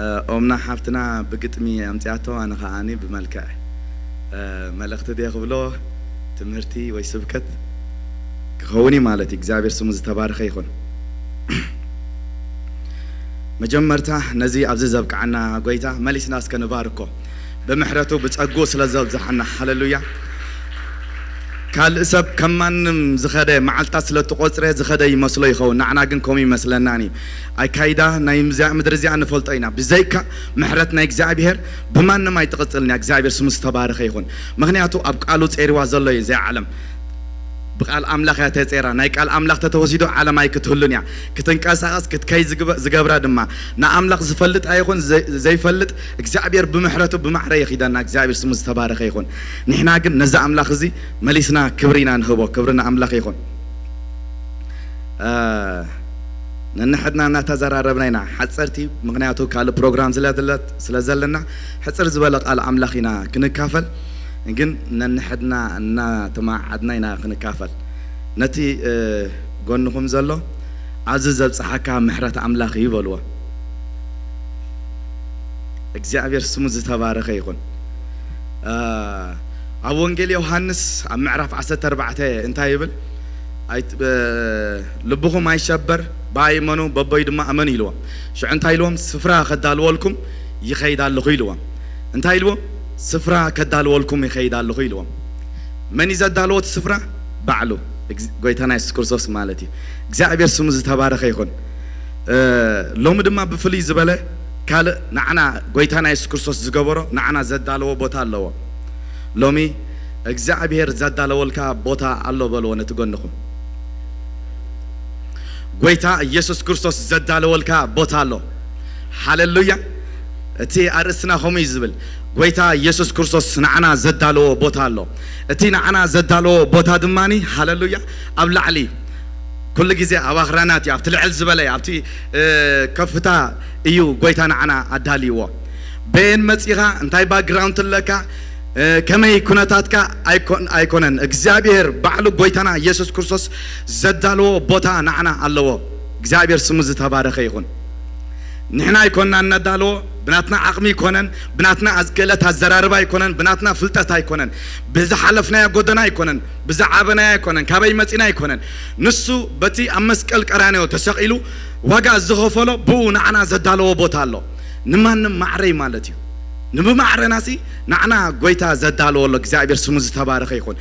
እ፣ ኦምና ሓፍትና ብግጥሚ ኣምጽኣቶ፣ ኣነ ከኣኒ ብመልክዕ፣ እ፣ መልእኽቲ ድየ ክብሎ፣ ትምህርቲ ወይ ስብከት ክኸውን እዩ ማለት እዩ። እግዚኣብሔር ስሙ ዝተባረኸ ይኹን። መጀመርታ ነዚ ኣብዚ ዘብቅዓና ጎይታ መሊስና እስከ ንባርኮ። ብምሕረቱ ብጸግኡ ስለ ዘብዝሓና። ሃሌሉያ። ካልእ ሰብ ከም ማንም ዝኸደ መዓልታት ስለ እትቖጽረ ዝኸደ ይመስሎ ይኸውን። ንዓና ግን ከምኡ ይመስለናን እዩ። ኣካይዳ ናይ ምዚኣ ምድሪ እዚኣ ንፈልጦ ኢና። ብዘይካ ምሕረት ናይ እግዚኣብሔር ብማንም ኣይትቕጽልን እያ። እግዚኣብሔር ስሙ ዝተባረኸ ይኹን። ምኽንያቱ ኣብ ቃሉ ጼርዋ ዘሎ እዩ እዚኣ ዓለም። ብቃል ኣምላኽ እያ ተጼራ። ናይ ቃል ኣምላኽ ተተወሲዶ ዓለም ኣይክትህሉን እያ። ክትንቀሳቐስ ክትከይ ዝግበ-፣ ዝገብራ ድማ ንኣምላኽ ዝፈልጥ ኣይኹን ዘይ-፣ ዘይፈልጥ እግዚኣብሔር ብምሕረቱ ብማዕረ ይኺደና። እግዚኣብሔር ስሙ ዝተባረኸ ይኹን። ንሕና ግን ነዚ ኣምላኽ እዚ መሊስና ክብሪ ኢና ንህቦ። ክብሪ ንኣምላኽ ይኹን። እ፣ ነንሕድና እናተዘራረብና ኢና። ሓፀርቲ፣ ምኽንያቱ ካልእ ፕሮግራም ስለ ዘለ-፣ ስለ ዘለና ሕፅር ዝበለ ቃል ኣምላኽ ኢና ክንካፈል። ግን ነንሕድና እናተማዓድና ኢና ክንካፈል። ነቲ፣ እ፣ ጎንኹም ዘሎ ኣብዚ ዘብፅሓካ ምሕረት ኣምላኽ እዩ በልዎ። እግዚኣብሔር ስሙ ዝተባረኸ ይኹን። እ፣ ኣብ ወንጌል ዮሃንስ ኣብ ምዕራፍ ዓሰርተ ኣርባዕተ እንታይ ይብል? ኣይ-፣ እ፣ ልብኹም ኣይሸበር፣ ብኣይ እመኑ፣ በቦይ ድማ እመኑ ኢልዎም። ሽዑ እንታይ ኢልዎም? ስፍራ ከዳልወልኩም ይኸይድ ኣለኹ ኢልዎም። እንታይ ኢልዎም? ስፍራ ከዳልወልኩም ይኸይድ ኣለኹ ኢልዎም። መን እዩ ዘዳለዎ እቲ ስፍራ? ባዕሉ። እግዝ-፣ ጎይታና የሱስ ክርስቶስ ማለት እዩ። እግዚኣብሔር ስሙ ዝተባረኸ ይኹን። እ፣ ሎሚ ድማ ብፍልይ ዝበለ ካልእ ንዓና ጎይታና የሱስ ክርስቶስ ዝገበሮ ንዓና ዘዳለዎ ቦታ ኣለዎ። ሎሚ እግዚኣብሔር ዘዳለወልካ ቦታ ኣሎ በልዎ ነቲ ጎንኹም። ጎይታ ኢየሱስ ክርስቶስ ዘዳለወልካ ቦታ ኣሎ። ሃሌሉያ። እቲ ኣርእስትና ከምኡ እዩ ዝብል። ጎይታ ኢየሱስ ክርስቶስ ንዓና ዘዳለዎ ቦታ ኣሎ። እቲ ንዓና ዘዳለዎ ቦታ ድማኒ፣ ሃሌሉያ፣ ኣብ ላዕሊ ኩሉ ግዜ ኣብ ኣኽራናት እዩ፣ ኣብቲ ልዕል ዝበለ እዩ፣ ኣብቲ፣ እ፣ ከፍታ እዩ ጎይታ ንዓና ኣዳልይዎ። በየን መጺኻ፣ እንታይ ባክግራውንድ ኣለካ፣ እ፣ ከመይ ኩነታትካ ኣይኮን-፣ ኣይኮነን። እግዚኣብሔር ባዕሉ ጎይታና ኢየሱስ ክርስቶስ ዘዳለዎ ቦታ ንዓና ኣለዎ። እግዚኣብሔር ስሙ ዝተባረኸ ይኹን። ንሕና ኣይኮንና እነዳለዎ፣ ብናትና ዓቕሚ ኣይኮነን፣ ብናትና ኣዝ-፣ ክእለት ኣዘራርባ ኣይኮነን፣ ብናትና ፍልጠት ኣይኮነን፣ ብዝሓለፍናዮ ጎደና ኣይኮነን፣ ብዝዓበናዮ ኣይኮነን፣ ካበይ መጺና ኣይኮነን። ንሱ በቲ ኣብ መስቀል ቀራንዮ ተሰቒሉ ዋጋ ዝኸፈሎ ብኡ ንዓና ዘዳለዎ ቦታ ኣሎ። ንማንም ማዕረይ ማለት እዩ። ንብማዕረናሲ ንዓና ጎይታ ዘዳለዎ ኣሎ። እግዚኣብሔር ስሙ ዝተባረኸ ይኹን።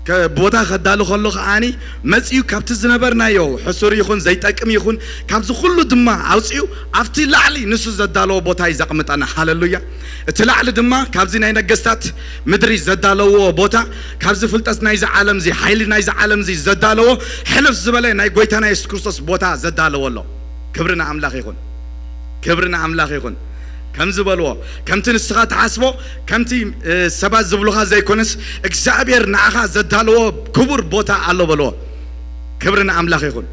ከ-፣ ቦታ ከዳሉ ከሎ ከኣኒ መጺኡ ካብቲ ዝነበርናዮ ሕሱር ይኹን ዘይጠቅም ይኹን ካብዚ ኩሉ ድማ ኣውጺኡ ኣብቲ ላዕሊ ንሱ ዘዳለዎ ቦታ እዩ ዘቕምጠና። ሃሌሉያ። እቲ ላዕሊ ድማ ካብዚ ናይ ነገስታት ምድሪ ዘዳለዎ ቦታ፣ ካብዚ ፍልጠት ናይዚ ዓለምዚ፣ ሓይሊ ናይዚ ዓለምዚ ዘዳለዎ ሕልፍ ዝበለ ናይ ጎይታና የሱስ ክርስቶስ ቦታ ዘዳለዎ ኣሎ። ክብሪ ንኣምላኽ ይኹን። ክብሪ ንኣምላኽ ይኹን። ከምዚ በልዎ፣ ከምቲ ንስኻ ትሓስቦ፣ ከምቲ፣ እ፣ ሰባት ዝብሉኻ ዘይኮነስ፣ እግዚኣብሔር ንዓኻ ዘዳለዎ ክቡር ቦታ ኣሎ በልዎ። ክብሪ ንኣምላኽ ይኹን።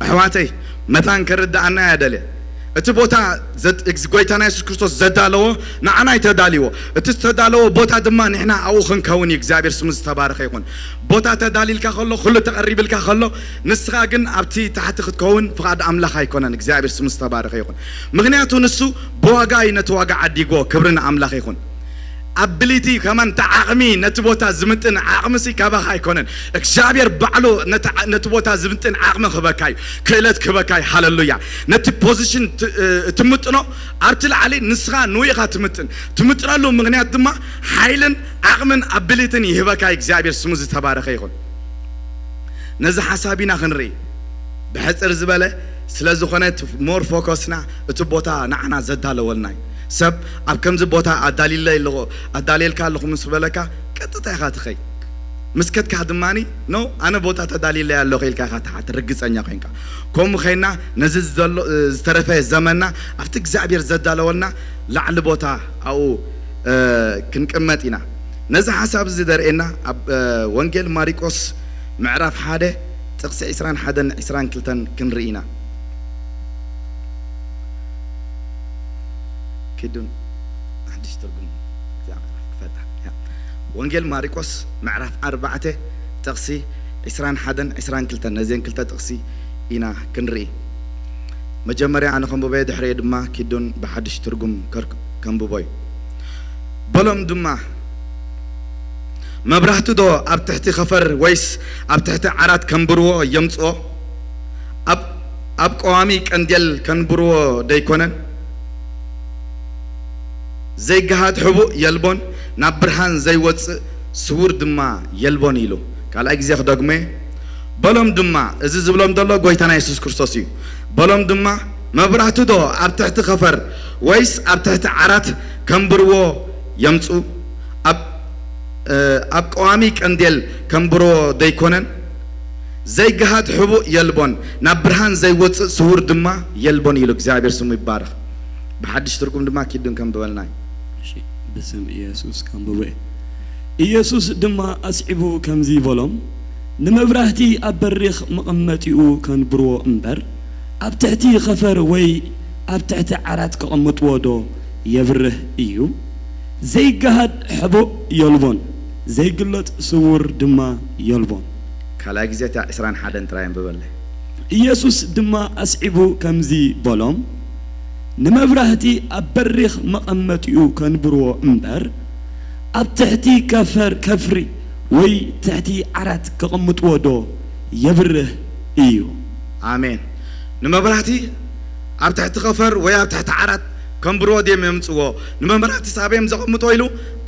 ኣሕዋተይ፣ መታን ከርድኣና እያ ደልየ። እቲ ቦታ ዘት-፣ እግዝ-፣ ጎይታና የሱስ ክርስቶስ ዘዳለዎ ንዓና እዩ ተዳልዎ። እቲ ዝተዳለዎ ቦታ ድማ ንሕና ኣብኡ ክንከውን እዩ። እግዚኣብሔር ስሙ ዝተባረኸ ይኹን። ቦታ ተዳሊልካ ከሎ፣ ኩሉ ተቐሪብልካ ከሎ፣ ንስኻ ግን ኣብቲ ታሕቲ ክትከውን ፍቓድ ኣምላኽ ኣይኮነን። እግዚኣብሔር ስሙ ዝተባረኸ ይኹን። ምኽንያቱ ንሱ ብዋጋ እዩ ነቲ ዋጋ ዓዲግዎ። ክብሪ ንኣምላኽ ይኹን። ኣቢሊቲ ከማን፣ እቲ ዓቕሚ፣ ነቲ ቦታ ዝምጥን ዓቕምሲ ካባኻ ኣይኮነን። እግዚኣብሔር ባዕሉ ነቲ ዓ-፣ ነቲ ቦታ ዝምጥን ዓቕሚ ክህበካ እዩ፣ ክእለት ክህበካ እዩ። ሃሌሉያ። ነቲ ፖዚሽን ት-፣ እ፣ ትምጥኖ ኣብቲ ላዕሊ ንስኻ ንኡ ኢኻ ትምጥን። ትምጥነሉ ምኽንያት ድማ ሓይልን ዓቕምን ኣቢሊትን ይህበካ እዩ። እግዚኣብሔር ስሙ ዝተባረኸ ይኹን። ነዚ ሓሳብ ኢና ክንርኢ። ብሕጽር ዝበለ ስለ ዝኾነ እቲ ሞር ፎከስና እቲ ቦታ ንዓና ዘዳለወልና እዩ። ሰብ ኣብ ከምዚ ቦታ ኣዳሊለ ኣለኹ፣ ኣዳልየልካ ኣለኹ ምስ በለካ ቀጥታ ኢኻ ትኸይ። ምስ ከድካ ድማኒ፣ "ኖ፣ ኣነ ቦታ ተዳሊለ ኣለኹ" ኢልካ ኢኻ ትሓት፣ ርግጸኛ ኮይንካ። ከምኡ ኸይና ነዚ ዘሎ፣ እ፣ ዝተረፈ ዘመንና ኣብቲ እግዚኣብሔር ዘዳለወልና ላዕሊ ቦታ ኣብኡ፣ እ፣ ክንቅመጥ ኢና። ነዚ ሓሳብ እዚ ዘርእየና ኣብ፣ እ፣ ወንጌል ማሪቆስ ምዕራፍ ሓደ ጥቕሲ ዕስራን ሓደን ዕስራን ክልተን ክንርኢ ኢና። ኪዱን ሓድሽ ትርጉም እዚኣ ምዕራፍ ክፈታ። ያ። ወንጌል ማሪቆስ ምዕራፍ ኣርባዕተ ጥቕሲ ዕስራን ሓደን ዕስራን ክልተን፣ ነዚአን ክልተ ጥቕሲ ኢና ክንርኢ። መጀመርያ ኣነ ከንብቦ እየ፣ ድሕሪኡ ድማ ኪዱን ብሓድሽ ትርጉም ከር-፣ ከንብቦ እዩ። በሎም ድማ፣ "መብራህቲ ዶ ኣብ ትሕቲ ኸፈር ወይስ ኣብ ትሕቲ ዓራት ከንብርዎ የምጽኦ? ኣብ፣ ኣብ ቀዋሚ ቀንዴል ከንብርዎ ደይኮነን? ዘይገሃድ ሕቡእ የልቦን፣ ናብ ብርሃን ዘይወጽእ ስውር ድማ የልቦን" ኢሉ። ካልኣይ ግዜ ክደግሞ እየ። በሎም ድማ፣ እዚ ዝብሎም ዘሎ ጎይታና የሱስ ክርስቶስ እዩ። በሎም ድማ፣ "መብራህቲ ዶ ኣብ ትሕቲ ኸፈር ወይስ ኣብ ትሕቲ ዓራት ከንብርዎ የምጹ? ኣብ፣ እ፣ ኣብ ቀዋሚ ቀንዴል ከንብርዎ ደይኮነን? ዘይገሃድ ሕቡእ የልቦን፣ ናብ ብርሃን ዘይወጽእ ስውር ድማ የልቦን" ኢሉ። እግዚኣብሔር ስሙ ይባረኽ። ብሓድሽ ትርጉም ድማ ኪዱን ከንብበልና እዩ። እሺ፣ ብስም ኢየሱስ ከንብቦ እየ። ኢየሱስ ድማ ኣስዒቡ ከምዚ በሎም፣ "ንመብራህቲ ኣብ በሪኽ መቐመጢኡ ከንብርዎ እምበር፣ ኣብ ትሕቲ ኸፈር ወይ ኣብ ትሕቲ ዓራት ከቐምጥዎ ዶ የብርህ እዩ? ዘይገሃድ ሕቡእ የልቦን፣ ዘይግለጥ ስውር ድማ የልቦን።" ካልኣይ ግዜ እታ ዕስራን ሓደን ጥራይ ኣንብበለይ። ኢየሱስ ድማ ኣስዒቡ ከምዚ በሎም፣ "ንመብራህቲ ኣብ በሪኽ መቐመጢኡ ከንብርዎ እምበር፣ ኣብ ትሕቲ ከፈር፣ ከፍሪ ወይ ትሕቲ ዓራት ከቐምጥዎ ዶ የብርህ እዩ?" ኣሜን። ንመብራህቲ ኣብ ትሕቲ ከፈር ወይ ኣብ ትሕቲ ዓራት ከንብርዎ ድዮም የምጽዎ? ንመብራህትስ ኣበይ እዮም ዘቐምጦ? ኢሉ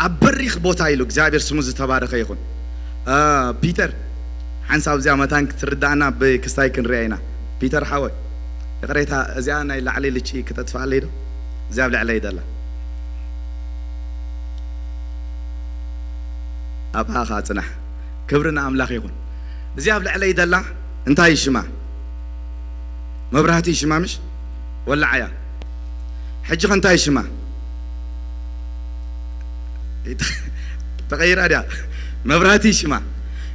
ኣብ በሪኽ ቦታ ኢሉ። እግዚኣብሔር ስሙ ዝተባረኸ ይኹን። እ፣ ፒተር፣ ሓንሳብ እዚኣ መታን ክትርዳእና ብክስታይ ክንሪኣ ኢና። ፒተር ሓወይ፣ ይቕሬታ፣ እዚኣ ናይ ላዕሊ ልቺ ክተጥፍኣለይ ዶ? እዚኣ ኣብ ልዕለይ ደላ። ኣብኣ ኸዓ ጽናሕ። ክብሪ ንኣምላኽ ይኹን። እዚኣ ኣብ ልዕለይ ደላ እንታይ ሽማ? መብራህቲ ሽማ ምሽ? ወላዓያ። ሕጂ ኸ እንታይ ሽማ? ተቐይራ ድያ? መብራህቲ ሽማ።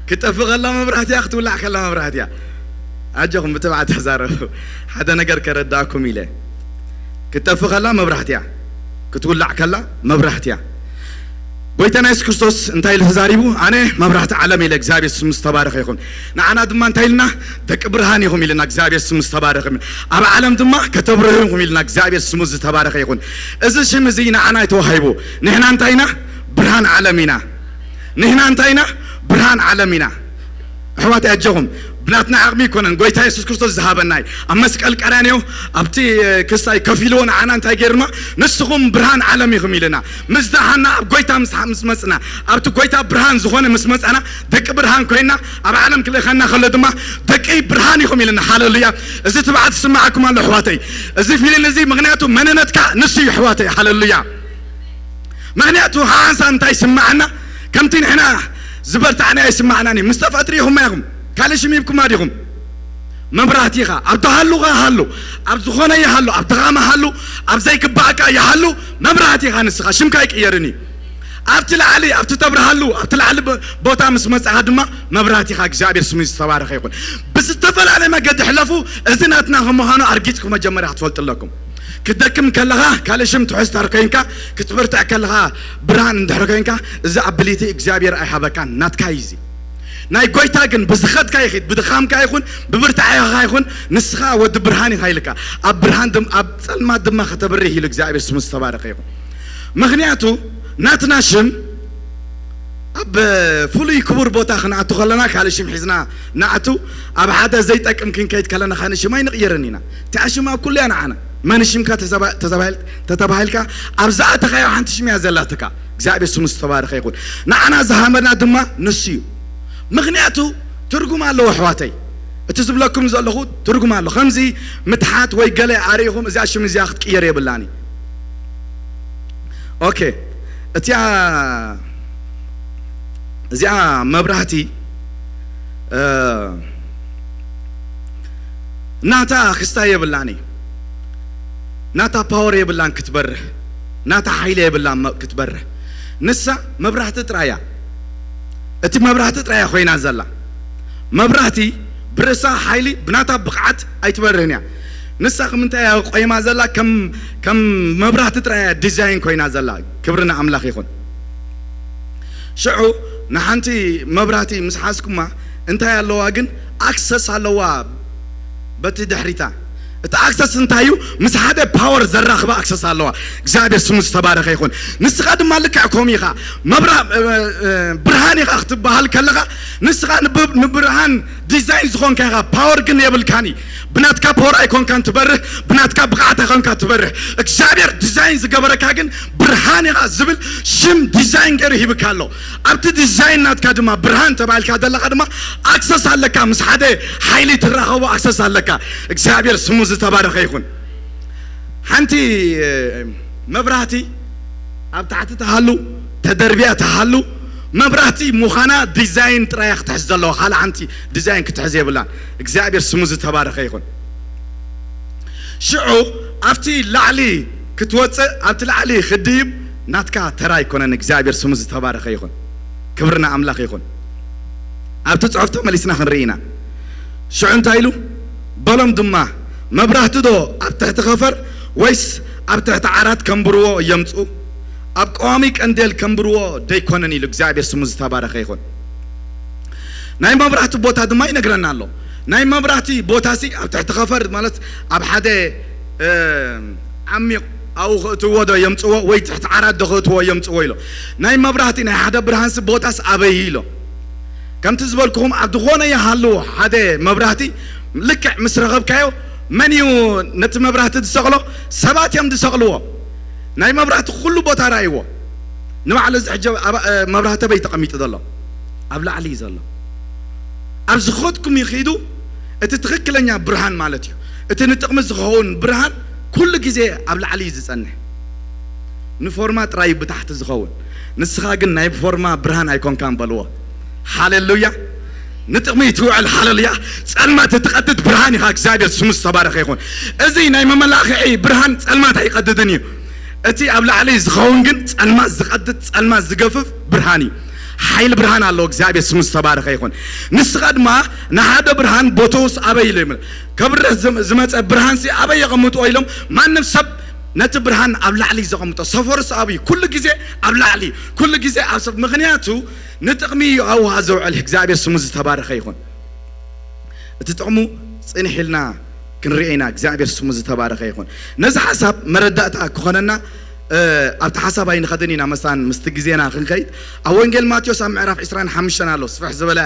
ክትጠፍእ ከላ መብራህቲ እያ፣ ክትውላዕ ከላ መብራህቲ እያ። ኣጆኹም ብትብዓት ተዛረቡ። ሓደ ነገር ከረዳእኩም ኢለ። ክትጠፍእ ከላ መብራህቲ እያ፣ ክትውላዕ ከላ መብራህቲ እያ። ጎይታና የሱስ ክርስቶስ እንታይ ኢሉ ተዛሪቡ? "ኣነ መብራህቲ ዓለም" ኢለ። እግዚኣብሔር ስሙ ዝተባረኸ ይኹን። ንዓና ድማ እንታይ ኢልና? "ደቂ ብርሃን ኢኹም" ኢልና። እግዚኣብሔር ስሙ ዝተባረኸ ይኹን። ኣብ ዓለም ድማ "ከተብርሁ ኢኹም" ኢልና። እግዚኣብሔር ስሙ ዝተባረኸ ይኹን። እዚ ሽም እዚ ንዓና እዩ ተዋሂቡ። ንሕና እንታይ ኢና? ብርሃን ዓለም ኢና። ንሕና እንታይ ኢና? ብርሃን ዓለም ኢና። ኣሕዋተይ ኣጆኹም፣ ብናትና ዓቕሚ ኣይኮነን፣ ጎይታ የሱስ ክርስቶስ ዝሃበና እዩ። ኣብ መስቀል ቀራንዮ ኣብቲ፣ እ፣ ክስታይ ከፊልዎ ንዓና እንታይ ገይሩና? "ንስኹም ብርሃን ዓለም ኢኹም" ኢልና። ምስ ደሓና ኣብ ጎይታ ምስ፣ ምስ መጽና፣ ኣብቲ ጎይታ ብርሃን ዝኾነ ምስ መጻና፣ ደቂ ብርሃን ኮይና፣ ኣብ ዓለም ክልእኸና ከሎ ድማ "ደቂ ብርሃን ኢኹም" ኢልና። ሃለሉያ! እዚ ትብዓት ዝስምዓኩም ኣሎ ኣሕዋተይ። እዚ ፊልም እዚ ምኽንያቱ መንነትካ ንሱ እዩ ኣሕዋተይ። ሃለሉያ! ምኽንያቱ ሓንሳብ እንታይ ይስምዓና? ከምቲ ንሕና ዝበርታዕና ኣይስምዓናን እዩ። ምስ ተፈጥሪ ኢኹም ኢኹም። ካልእ ሽም ሂብኩማ ዲኹም? መብራህቲ ኢኻ። ኣብ ተሃሉኻ ሃሉ፣ ኣብ ዝኾነ ይሃሉ፣ ኣብ ድኻማ ሃሉ፣ ኣብ ዘይግባእካ ይሃሉ፣ መብራህቲ ኢኻ ንስኻ። ሽምካ ኣይቅየርን እዩ። ኣብቲ ላዕሊ፣ ኣብቲ ተብርሃሉ፣ ኣብቲ ላዕሊ ብ-፣ ቦታ ምስ መጻኻ ድማ መብራህቲ ኢኻ። እግዚኣብሔር ስሙ ዝተባረኸ ይኹን። ብዝተፈላለየ መገዲ ሕለፉ፣ እዚ ናትና ከም ምዃኑ ኣርጊጽኩም መጀመርያ ክትፈልጡ ኣለኩም። ክትደክም ከለኻ ካልእ ሽም ትሕዝ እንድሕር ኮይንካ፣ ክትብርትዕ ከለኻ ብርሃን እንድሕር ኮይንካ፣ እዚ ኣቢሊቲ እግዚኣብሔር ኣይሃበካን፣ ናትካ እዩ እዚ። ናይ ጎይታ ግን ብዝኸድካ ይኺድ፣ ብድኻምካ ይኹን፣ ብብርታዕኻ ይኹን፣ ንስኻ ወዲ ብርሃን ኢኻ ኢልካ፣ ኣብ ብርሃን ድም-፣ ኣብ ጸልማት ድማ ከተብርህ ኢሉ እግዚኣብሔር ስሙ ዝተባረኸ ይኹን። ምኽንያቱ ናትና ሽም ኣብ ፍሉይ ክቡር ቦታ ክንኣቱ ከለና ካልእ ሽም ሒዝና ንኣቱ፣ ኣብ ሓደ ዘይጠቅም ክንከይድ ከለና ካልእ ሽም ኣይንቕይርን ኢና። እቲኣ ሽም ኣብ ኩሉ እያ ንዓና። መን ሽምካ ተተባ-፣ ተተባሂል-፣ ተተባሂልካ ኣብ ዝኣተኻዮ ሓንቲ ሽም እያ ዘላትካ። እግዚኣብሔር ስሙ ዝተባረኸ ይኹን። ንዓና ዝሃበና ድማ ንሱ እዩ። ምኽንያቱ ትርጉም ኣለዎ ኣሕዋተይ። እቲ ዝብለኩም ዘለኹ ትርጉም ኣሎ። ከምዚ ምትሓት ወይ ገለ ኣርእኹም እዚኣ ሽም እዚኣ ክትቅየር የብላን እዩ። ኦኬ፣ እቲኣ፣ እዚኣ መብራህቲ፣ እ፣ ናታ ክስታይ የብላን እዩ። ናታ ፓወር የብላን ክትበርህ። ናታ ሓይሊ የብላን መ-፣ ክትበርህ። ንሳ መብራህቲ ጥራይ እያ። እቲ መብራህቲ ጥራይ እያ ኮይና ዘላ። መብራህቲ ብርእሳ ሓይሊ ብናታ ብቕዓት ኣይትበርህን እያ። ንሳ ከምንታይ እያ ቆይማ ዘላ? ከም፣ ከም መብራህቲ ጥራይ እያ ዲዛይን ኮይና ዘላ። ክብሪ ንኣምላኽ ይኹን። ሽዑ ንሓንቲ መብራህቲ ምስ ሓዝኩማ እንታይ ኣለዋ ግን? ኣክሰስ ኣለዋ በቲ ድሕሪታ። እቲ ኣክሰስ እንታይ እዩ? ምስ ሓደ ፓወር ዘራኽባ ኣክሰስ ኣለዋ። እግዚኣብሔር ስሙ ዝተባረኸ ይኹን። ንስኻ ድማ ልክዕ ከምኡ ኢኻ። መብራ-፣ እ፣ እ፣ ብርሃን ኢኻ ክትበሃል ከለኻ፣ ንስኻ ንብ-፣ ንብርሃን ዲዛይን ዝኾንካ ኢኻ። ፓወር ግን የብልካን እዩ። ብናትካ ፓወር ኣይኮንካን ትበርህ፣ ብናትካ ብቕዓት ኣይኮንካ ትበርህ። እግዚኣብሔር ዲዛይን ዝገበረካ ግን ብርሃን ኢኻ ዝብል ሽም ዲዛይን ገይሩ ሂብካ ኣሎ። ኣብቲ ዲዛይን ናትካ ድማ ብርሃን ተባሂልካ ዘለኻ ድማ ኣክሰስ ኣለካ፣ ምስ ሓደ ሓይሊ ትራኸቦ ኣክሰስ ኣለካ። እግዚኣብሔር ስሙ ዝተባረኸ ይኹን። ሓንቲ፣ እ፣ መብራህቲ ኣብ ታሕቲ ትሃሉ፣ ተደርቢያ ትሃሉ፣ መብራህቲ ምዃና ዲዛይን ጥራይ ክትሕዝ ዘለዋ፣ ካልእ ሓንቲ ዲዛይን ክትሕዝ የብላን። እግዚኣብሔር ስሙ ዝተባረኸ ይኹን። ሽዑ ኣብቲ ላዕሊ ክትወፅእ፣ ኣብቲ ላዕሊ ክድይብ ናትካ ተራ ኣይኮነን። እግዚኣብሔር ስሙ ዝተባረኸ ይኹን። ክብሪ ንኣምላኽ ይኹን። ኣብቲ ጽሑፍ ተመሊስና ክንርኢ ኢና። ሽዑ እንታይ ኢሉ? በሎም ድማ፣ መብራህቲ ዶ ኣብ ትሕቲ ከፈር ወይስ ኣብ ትሕቲ ዓራት ከንብርዎ የምጽኡ? ኣብ ቀዋሚ ቀንዴል ከንብርዎ ደይኮነን? ኢሉ። እግዚኣብሔር ስሙ ዝተባረኸ ይኹን። ናይ መብራህቲ ቦታ ድማ ይነግረና ኣሎ። ናይ መብራህቲ ቦታሲ ኣብ ትሕቲ ከፈር ማለት ኣብ ሓደ፣ እ፣ ዓሚቕ ኣብኡ ከእትዎ ዶ የምጽዎ ወይ ትሕቲ ዓራት ዶ ከእትዎ የምጽዎ ኢሎ። ናይ መብራህቲ ናይ ሓደ ብርሃንሲ ቦታስ ኣበይ ኢሎ። ከምቲ ዝበልኩኹም ኣብ ዝኾነ ይሃሉ ሓደ መብራህቲ ልክዕ ምስ ረኸብካዮ መን እዩ ነቲ መብራህቲ ዝሰቕሎ? ሰባት እዮም ዝሰቕልዎ። ናይ መብራህቲ ኩሉ ቦታ ራእይዎ። ንባዕሉ እዚ ሕጂ ኣብ፣ እ፣ መብራህቲ ኣበይ ተቐሚጡ ዘሎ? ኣብ ላዕሊ እዩ ዘሎ። ኣብ ዝኸድኩም ይኺዱ። እቲ ትኽክለኛ ብርሃን ማለት እዩ። እቲ ንጥቕሚ ዝኸውን ብርሃን ኩሉ ግዜ ኣብ ላዕሊ እዩ ዝጸንሕ። ንፎርማ ጥራይ እዩ ብታሕቲ ዝኸውን። ንስኻ ግን ናይ ፎርማ ብርሃን ኣይኮንካን በልዎ። ሃሌሉያ! ንጥቕሚ ትውዕል። ሃሌሉያ! ጸልማት እትቐድድ ብርሃን ኢኻ። እግዚኣብሔር ስሙ ዝተባረኸ ይኹን። እዚ ናይ መመላኽዒ ብርሃን ጸልማት ኣይቀድድን እዩ። እቲ ኣብ ላዕሊ ዝኸውን ግን ጸልማት ዝቐድድ፣ ጸልማት ዝገፍፍ ብርሃን እዩ። ሓይሊ ብርሃን ኣለዎ። እግዚኣብሔር ስሙ ዝተባረኸ ይኹን። ንስኻ ድማ ንሓደ ብርሃን ቦታውስ ኣበይ ኢሉ ይብል። ከብርህ ዝም-፣ ዝመጸ ብርሃንሲ ኣበይ የቐምጥዎ ኢሎም ማንም ሰብ ነቲ ብርሃን ኣብ ላዕሊ ዘቐምጦ ሰፈሩስ ኣብዩ ኩሉ ግዜ ኣብ ላዕሊ ኩሉ ግዜ ኣብ ሰብ ምኽንያቱ ንጥቕሚ እዩ ኣውሃ ዘውዕል። እግዚኣብሔር ስሙ ዝተባረኸ ይኹን። እቲ ጥቕሙ ጽንሕ ኢልና ክንርኤ ኢና። እግዚኣብሔር ስሙ ዝተባረኸ ይኹን። ነዚ ሓሳብ መረዳእታ ክኾነና፣ እ፣ ኣብቲ ሓሳብ ኣይንኸድን ኢና። መሳን ምስቲ ግዜና ክንከይድ ኣብ ወንጌል ማቴዎስ ኣብ ምዕራፍ ዕስራን ሓሙሽተን ኣሎ። ስፍሕ ዝበለ፣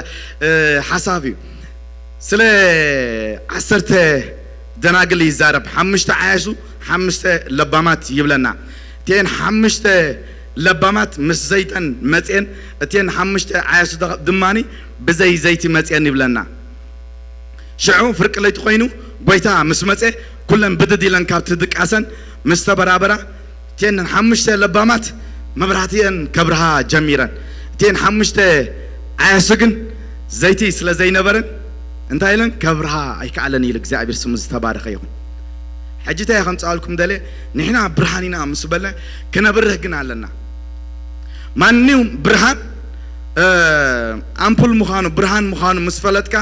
እ፣ ሓሳብ እዩ። ስለ ዓሰርተ ደናግል ይዛረብ። ሓሙሽተ ዓያሹ፣ ሓሙሽተ ለባማት ይብለና። እተን ሓሙሽተ ለባማት ምስ ዘይተን መጽየን፣ እተን ሓሙሽተ ዓያሹ ደ-፣ ድማኒ ብዘይ ዘይቲ መጽየን ይብለና። ሽዑ ፍርቂ ለይቲ ኮይኑ ጎይታ ምስ መጸ፣ ኩለን ብድድ ኢለን ካብቲ ድቃሰን ምስ ተበራበራ፣ እተን ሓሙሽተ ለባማት መብራህትኤን ከብርሃ ጀሚረን። እተን ሓሙሽተ ዓያሱ ግን ዘይቲ ስለ ዘይነበረን እንታይ ኢለን ከብርሃ ኣይከኣለን ኢሉ። እግዚኣብሔር ስሙ ዝተባረኸ ይኹን። ሕጂ እንታይ ከምጽኣልኩም ደልየ፣ ንሕና ብርሃን ኢና ምስ በለ ክነብርህ ግን ኣለና። ማንም ብርሃን፣ እ፣ ኣምፑል ምዃኑ፣ ብርሃን ምዃኑ ምስ ፈለጥካ፣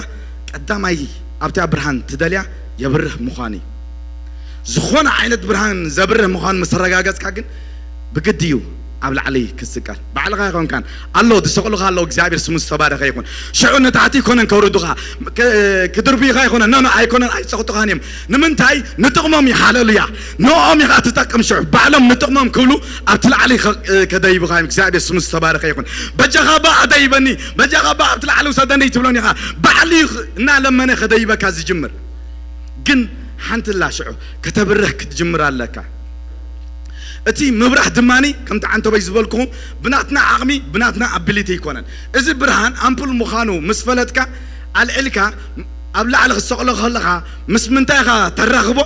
ቀዳማይ ኣብታ ብርሃን ትደልያ የብርህ ምዃኑ እዩ። ዝኾነ ዓይነት ብርሃን ዘብርህ ምዃኑ ምስ ተረጋገጽካ ግን ብግዲ እዩ ኣብ ላዕሊ ክትስቀል። ባዕልኻ ኣይኮንካን፣ ኣሎ ዝሰቕሉኻ ኣለዉ። እግዚኣብሔር ስሙ ዝተባረኸ ይኹን። ሽዑ ንታሕቲ ኣይኮነን ከውርዱኻ፣ ክ-፣ ክድርብዩኻ ኣይኮነን፣ ኖ፣ ኖ፣ ኣይኮነን፣ ኣይጸቕጡኻን እዮም። ንምንታይ? ንጥቕሞም እዩ። ሃሌሉያ! ንኦም ኢኻ ትጠቅም። ሽዑ ባዕሎም ንጥቕሞም ክብሉ ኣብቲ ላዕሊ ከ-፣ ከደይቡኻ እዮም። እግዚኣብሔር ስሙ ዝተባረኸ ይኹን። በጃኻ እባ ኣደይበኒ፣ በጃኻ እባ ኣብቲ ላዕሊ ውሰደኒ ትብሎን ኢኻ። ባዕሉ እዩ እናለመነ ከደይበካ ዝጅምር። ግን ሓንቲ ኣላ ሽዑ ከተብርህ ክትጅምር ኣለካ። እቲ ምብራህ ድማኒ ከምቲ ዓንተበይ ዝበልኩኹም ብናትና ዓቕሚ፣ ብናትና ኣቢሊቲ ኣይኮነን። እዚ ብርሃን ኣምፑል ምዃኑ ምስ ፈለጥካ ኣልዒልካ ኣብ ላዕሊ ክትሰቕሎ ከለኻ ምስ ምንታይ ኢኻ ተራኽቦ?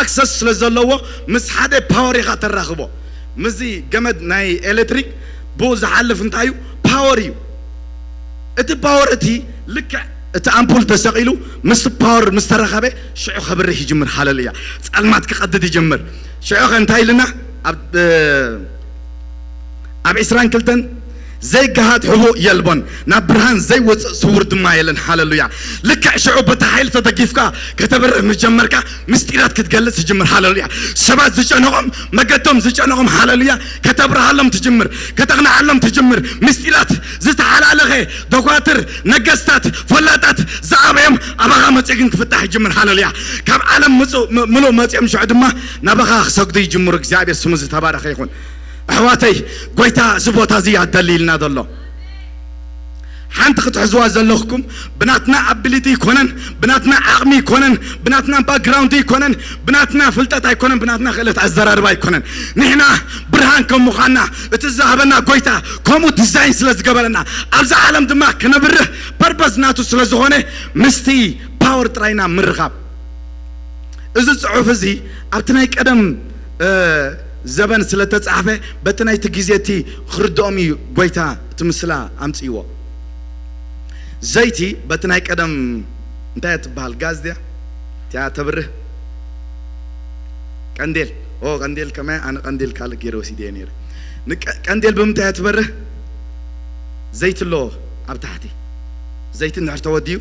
ኣክሰስ ስለ ዘለዎ ምስ ሓደ ፓወር ኢኻ ተራኽቦ። ምስዚ ገመድ ናይ ኤሌክትሪክ ብኡ ዝሓልፍ እንታይ እዩ? ፓወር እዩ። እቲ ፓወር እቲ ልክዕ እቲ ኣምፑል ተሰቒሉ ምስ ፓወር ምስ ተረኸበ ሽዑ ከብርህ ይጅምር። ሃሌሉያ! ጸልማት ክቐድድ ይጅምር። ሽዑ ኸ እንታይ ኢልና? ኣብ፣ ኣብ ዕስራን ክልተን ዘይገሃድ ሕቡእ የልቦን፣ ናብ ብርሃን ዘይወፅእ ስውር ድማ የለን። ሃሌሉያ! ልክዕ ሽዑ በቲ ሓይሊ ተደጊፍካ ከተብርህ ምስ ጀመርካ ምስጢራት ክትገልጽ ትጅምር። ሃሌሉያ! ሰባት ዝጨነቖም፣ መገዶም ዝጨነቖም፣ ሃሌሉያ፣ ከተብርሃሎም ትጅምር፣ ከተቕንዓሎም ትጅምር። ምስጢራት ዝተሓላለኸ ደኳትር፣ ነገስታት፣ ፈላጣት ዝኣበዮም ኣባኻ መጺኡ ግን ክፍታሕ ይጅምር። ሃሌሉያ! ካብ ዓለም ምጹ-፣ ም-፣ ምሉእ መጺኦም ሽዑ ድማ ናባኻ ክሰግዱ ይጅምሩ። እግዚኣብሔር ስሙ ዝተባረኸ ይኹን። ኣሕዋተይ፣ ጎይታ እዚ ቦታ እዚ ኣደሊ ኢልና ዘሎ። ሓንቲ ክትሕዝዋ ዘለኹም፣ ብናትና ኣቢሊቲ ኣይኮነን፣ ብናትና ዓቕሚ ኣይኮነን፣ ብናትና ባክግራውንድ ኣይኮነን፣ ብናትና ፍልጠት ኣይኮነን፣ ብናትና ክእለት ኣዘራርባ ኣይኮነን። ንሕና ብርሃን ከም ምዃንና እቲ ዝሃበና ጎይታ ከምኡ ዲዛይን ስለ ዝገበረና፣ ኣብዚ ዓለም ድማ ክነብርህ ፐርፐስ ናቱ ስለ ዝኾነ ምስቲ ፓወር ጥራይና ምርኻብ። እዚ ጽሑፍ እዚ ኣብቲ ናይ ቀደም፣ እ፣ ዘበን ስለ ተጻሕፈ በቲ ናይቲ ግዜ እቲ ክርድኦም እዩ ጎይታ እቲ ምስላ ኣምጽእዎ። ዘይቲ በቲ ናይ ቀደም እንታይ እያ ትበሃል? ጋዝ ድያ? እቲኣ ተብርህ ቀንዴል። ኦ፣ ቀንዴል ከማይ ኣነ ቀንዴል ካልእ ገይረ ወሲደ እየ ነይረ። ንቀ-፣ ቀንዴል ብምንታይ እያ ትበርህ? ዘይቲ ኣሎ ኣብ ታሕቲ። ዘይቲ እንድሕር ተወዲኡ